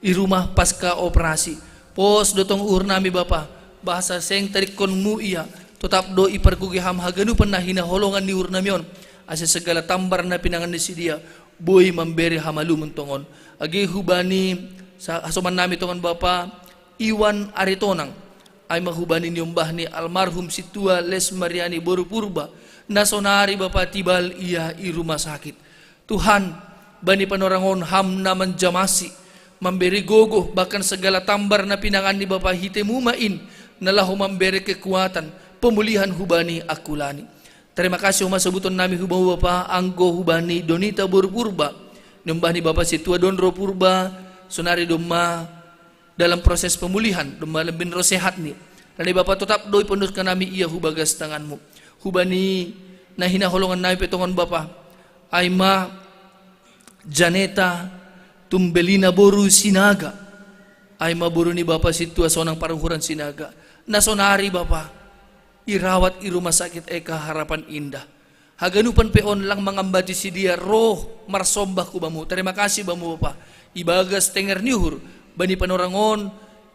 i rumah pasca operasi. Pos do tong uhur nami Bapa, bahasa seng tarikkon mu ia, totap do ipargogoi ham haganupan na hinaholongan ni uhur nami on, ase segala tambar na pinangan ni sidia boi mambere hamalumon tongon. Age hubani sa-, hasoman nami tongon Bapa Iwan Aritonang, ai ma hubani niombah ni almarhum Sintua Les Mariani boru Purba, na sonari Bapa tibal ia i rumah sakit. Tuhan, bani panorang on ham na manjamasi, mamberi gogoh bahkan segala tambar na pinangan ni Bapa hitemu ma in, na laho mambere kekuatan, pemulihan hubani angkulani. Terima kasih homa sobuton nami hubamu Bapa, anggo hubani Donita boru Purba, niombah ni Bapa Sintua Donro Purba, sonari domma dalam proses pemulihan, domma lembin ro sehatni. Alani Bapa totap do iponduskan nami ia hubagas tanganmu. Hubani na hinaholongan nami pe tongon Bapa, ai ma Janeta Tumbelina boru Sinaga, ai ma boru ni Bapa Sintua Sonang paruhuran Sinaga, na sonari Bapa irawat i rumah sakit Eka Harapan Indah. Haganupan pe on lang mangambati sidia roh marsombah hubamu. Terima kasih bamu Bapa. Ibagas tenger ni uhur, bani panorang on,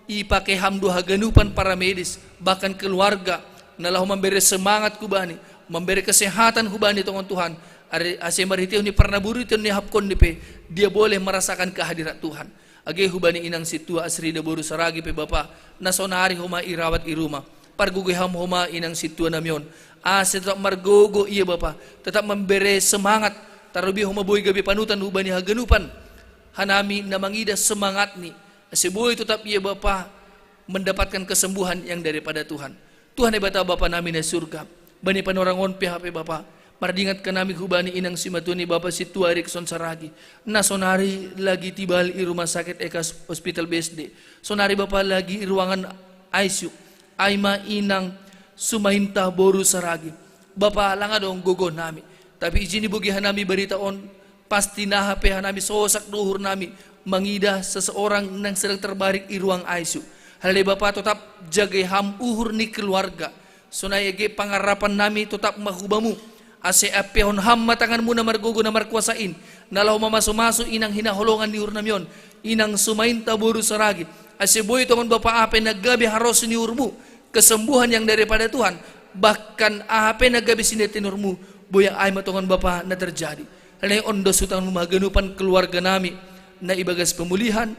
ipake ham do haganupan para medis, bahkan keluarga, na laho mambere semangat hubani, mambere kesehatan hubani tongon Tuhan, are ase marhitehon ni parnaburiten ni hapkon ni pe, dia boleh merasakan kehadirat Tuhan. Age hubani inang Sintua Asrida boru Saragi pe Bapa, na sonari homa irawat i rumah. Pargogoi ham homa inang Sintua nami on, ase tetap margogo ia Bapa, tetap mambere semangat, tarlobih homa boi gabe panutan hubani haganupan hanami na mangidah semangatni, ase boi tetap ia Bapa mendapatkan kesembuhan yang daripada Tuhan. Tuhan Debata Bapa nami na surga, bani panorang on pe hape Bapa, mardingat hanami hubani inang simatua ni Bapa Sintua Erikson Saragi, na sonari lagi tibal i rumah sakit Eka Hospital B S D, sonari Bapa lagi i ruangan I C U, ai ma inang Sumainta boru Saragi. Bapa, lang adong gogo nami, tapi ijin ibogi hanami barita on, pasti na hape hanami sosak do uhur nami mangidah seseorang nang sedang terbaring i ruang I C U. Alani Bapa totap jagai ham uhur ni keluarga, sonai age pangarapan nami totap ma hubamu, ase ampehon ham ma tanganmu na margogo na markuasa in, na laho mamasu-masu inang hinaholongan ni uhur nami on, inang Sumainta boru Saragi, ase boi tongon Bapa aha pe na gabe haros ni uhurmu, kesembuhan yang daripada Tuhan, bahkan aha pe na gabe sian tenormu, boi ai ma tongon Bapa na terjadi. Alani on dos hutanganmu ma haganupan keluarga nami, na ibagas pemulihan,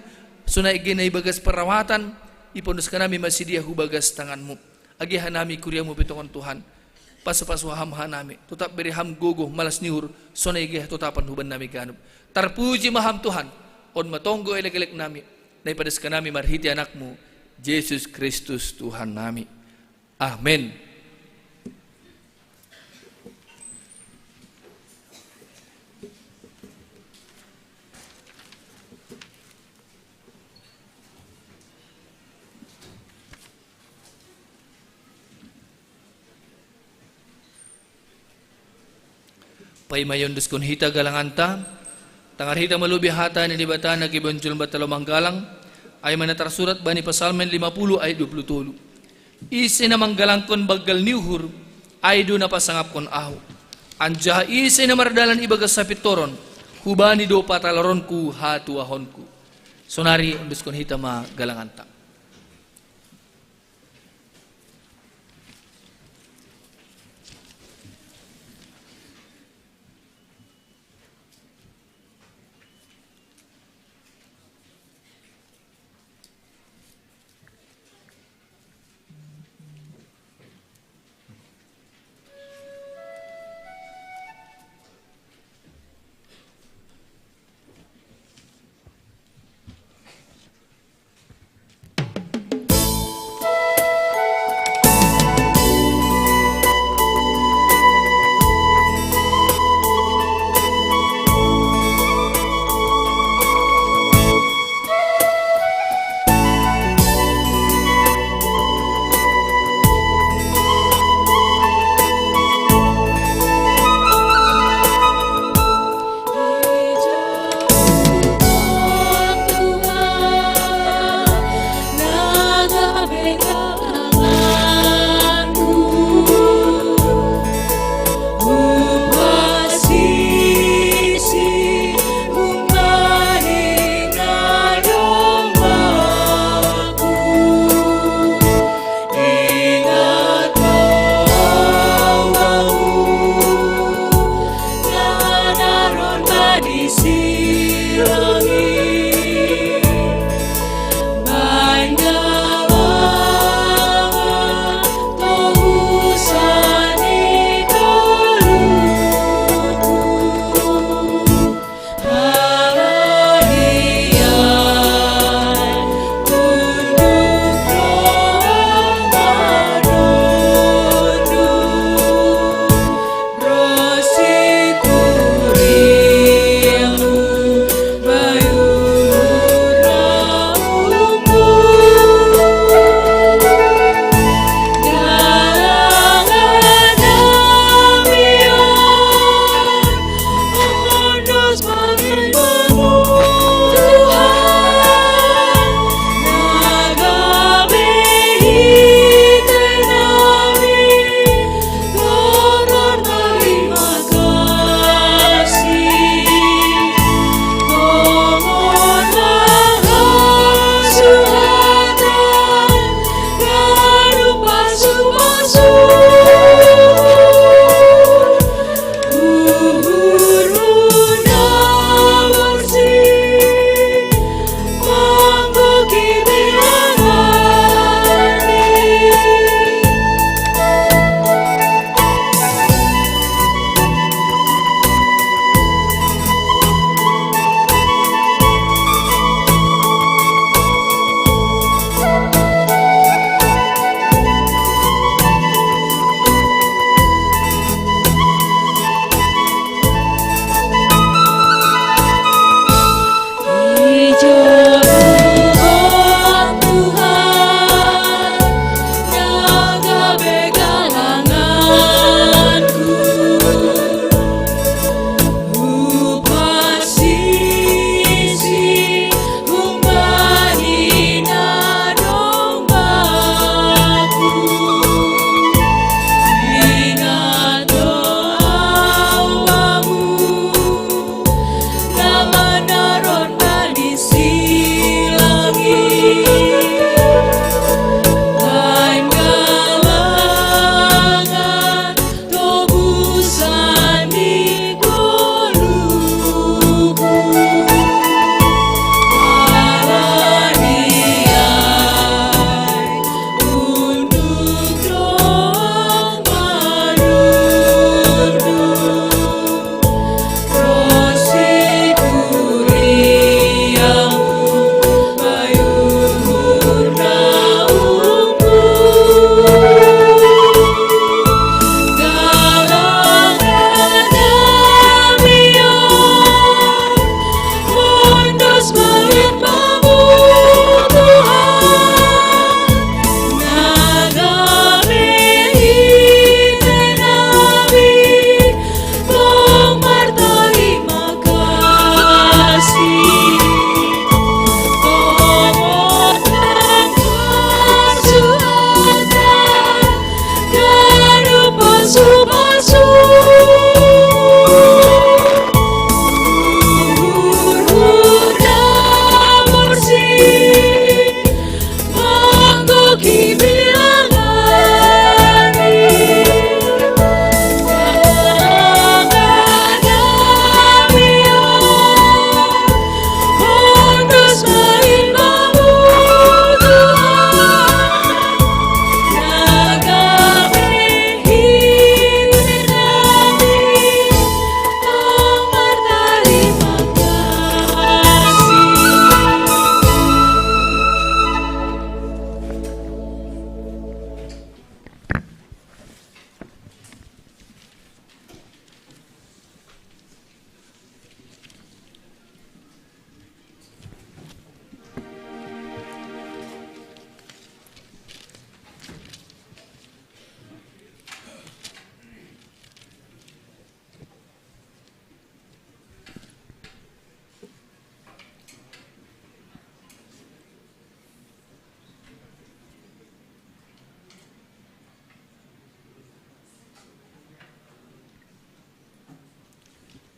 sonai age na ibagas perawatan, iponduskan nami ma sidia hubagas tanganmu. Age hanami kuriamu pe tongon Tuhan, pasu-pasu ham hanami, totap bere ham gogo malas ni uhur, sonai age hatotapan huban nami ganup. Tarpuji ma ham Tuhan, on ma tonggo elek-elek nami, na ipadaskan nami marhite Anakmu, Jesus Kristus Tuhan nami. Amen. Paima iondoskon hita galanganta, tangar hita ma lobi hata ni Debata na gibonjol banta laho manggalang, ai ma na tarsurat bani Psalmen lima puluh ayat dua puluh tolu. Ise na manggalangkon banggal ni uhur, ai do na pasangapkon ahu. Anjaha ise na mardalan ibagas hapintoron, hubani do patalaronku hatuahonku. Sonari ondoskon hita ma galanganta.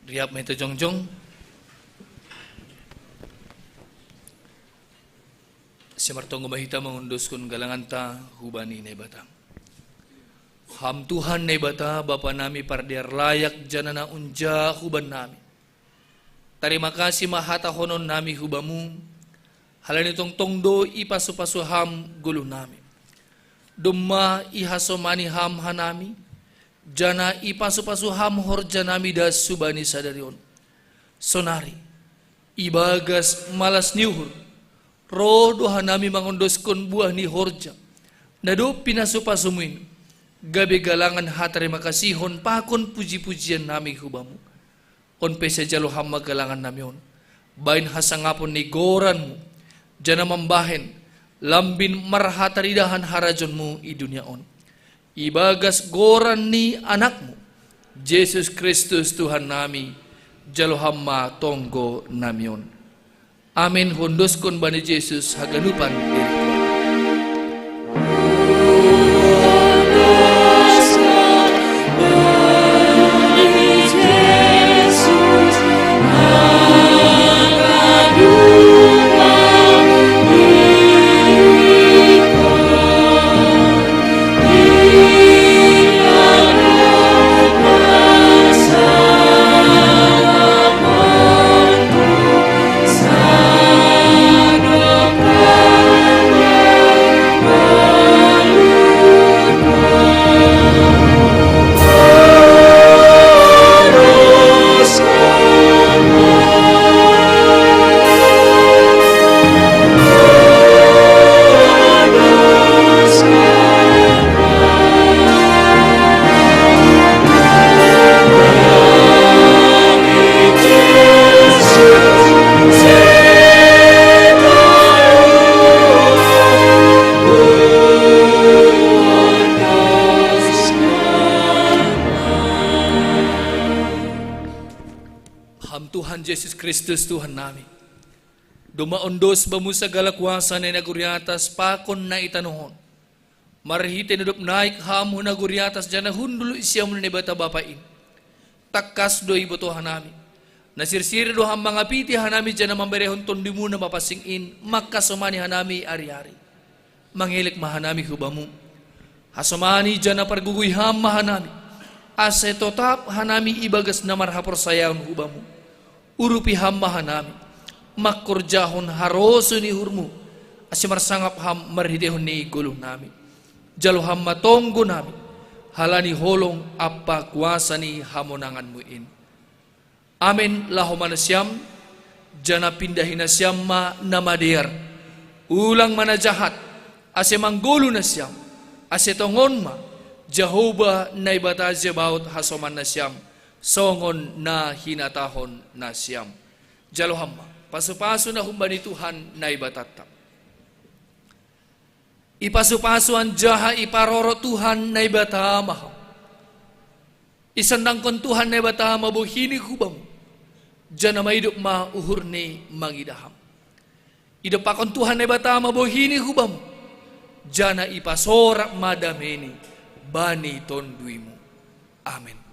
Riap mai ta jongjong. Simartongo ma hita mangunduskon galanganta hubani Naibata. Ham Tuhan Naibata, Bapa nami pardear layak, janana unja huban nami. Tarima kasih ma hatahonon nami hu Bamu, halani tongtong do ipasu-pasu Ham goluh nami. Domma ihasomani Ham hanami, janah ipasu-pasu Ham horja nami das hubani sadari on. Sonari, ibagas malas ni uhur, roh do hanami mangondoskon buah ni horja na dob pinasu-pasuMu in, gabe galangan hatarima kasihon pakon puji-pujian nami hu Bamu. On pe sai jalo Ham ma galangan nami on bahen hasangapon ni goranMu, janah mambahen lambin marhataridahan harajaonMu i dunia on. Ibagas goran ni AnakMu, Jesus Kristus Tuhan nami, jalo Ham ma tonggo nami on. Amen. Huondoskon bani Jesus haganupan diriku. Ham Tuhan Jesus Kristus, Tuhan nami, domma ondos Bamu sagala kuasa na i nagori atas pakon na i tanoh on. Marhitei na dob naik Ham hu nagori atas janah hundul i siamun ni Naibata Bapa in, tangkas do ibotoh hanami, na sirsir do Ham mangapiti hanami janah mamberehon TonduyMu na mapansing in mangkasomani hanami ari-ari. Mangelek ma hanami hu Bamu. Hasomani janah pargugui Ham ma hanami, ase totap hanami ibagas na marhaporsayaon hu Bamu. Urupi Ham ma hanami, mangkorjahon harosuh ni uhurMu, ase marsangap Ham marhiteihon ni goluh nami. Jalo Ham ma tonggo nami, halani holong ampa kuasa ni hamonanganMu in. Amen. Laho ma nasiam, janah pindahi nasiam ma na madear. Ulang ma na jahat, ase manggoluh nasiam, ase tongon ma Jahowa Naibata Zebaot hasoman nasiam, songon na hinatahon nasiam. Jalo Ham ma pasu-pasu na humbani Tuhan Naibatanta. Ipasu-pasu anjaha iparoro Tuhan Naibata ma ham. Isandangkon Tuhan Naibata ma bohini hu bamu, janah maidop ma uhurni mangidah ham. Idompakkon Tuhan Naibata ma bohini hu bamu, janah ipasorak ma dameini bani tonduimu. Amen.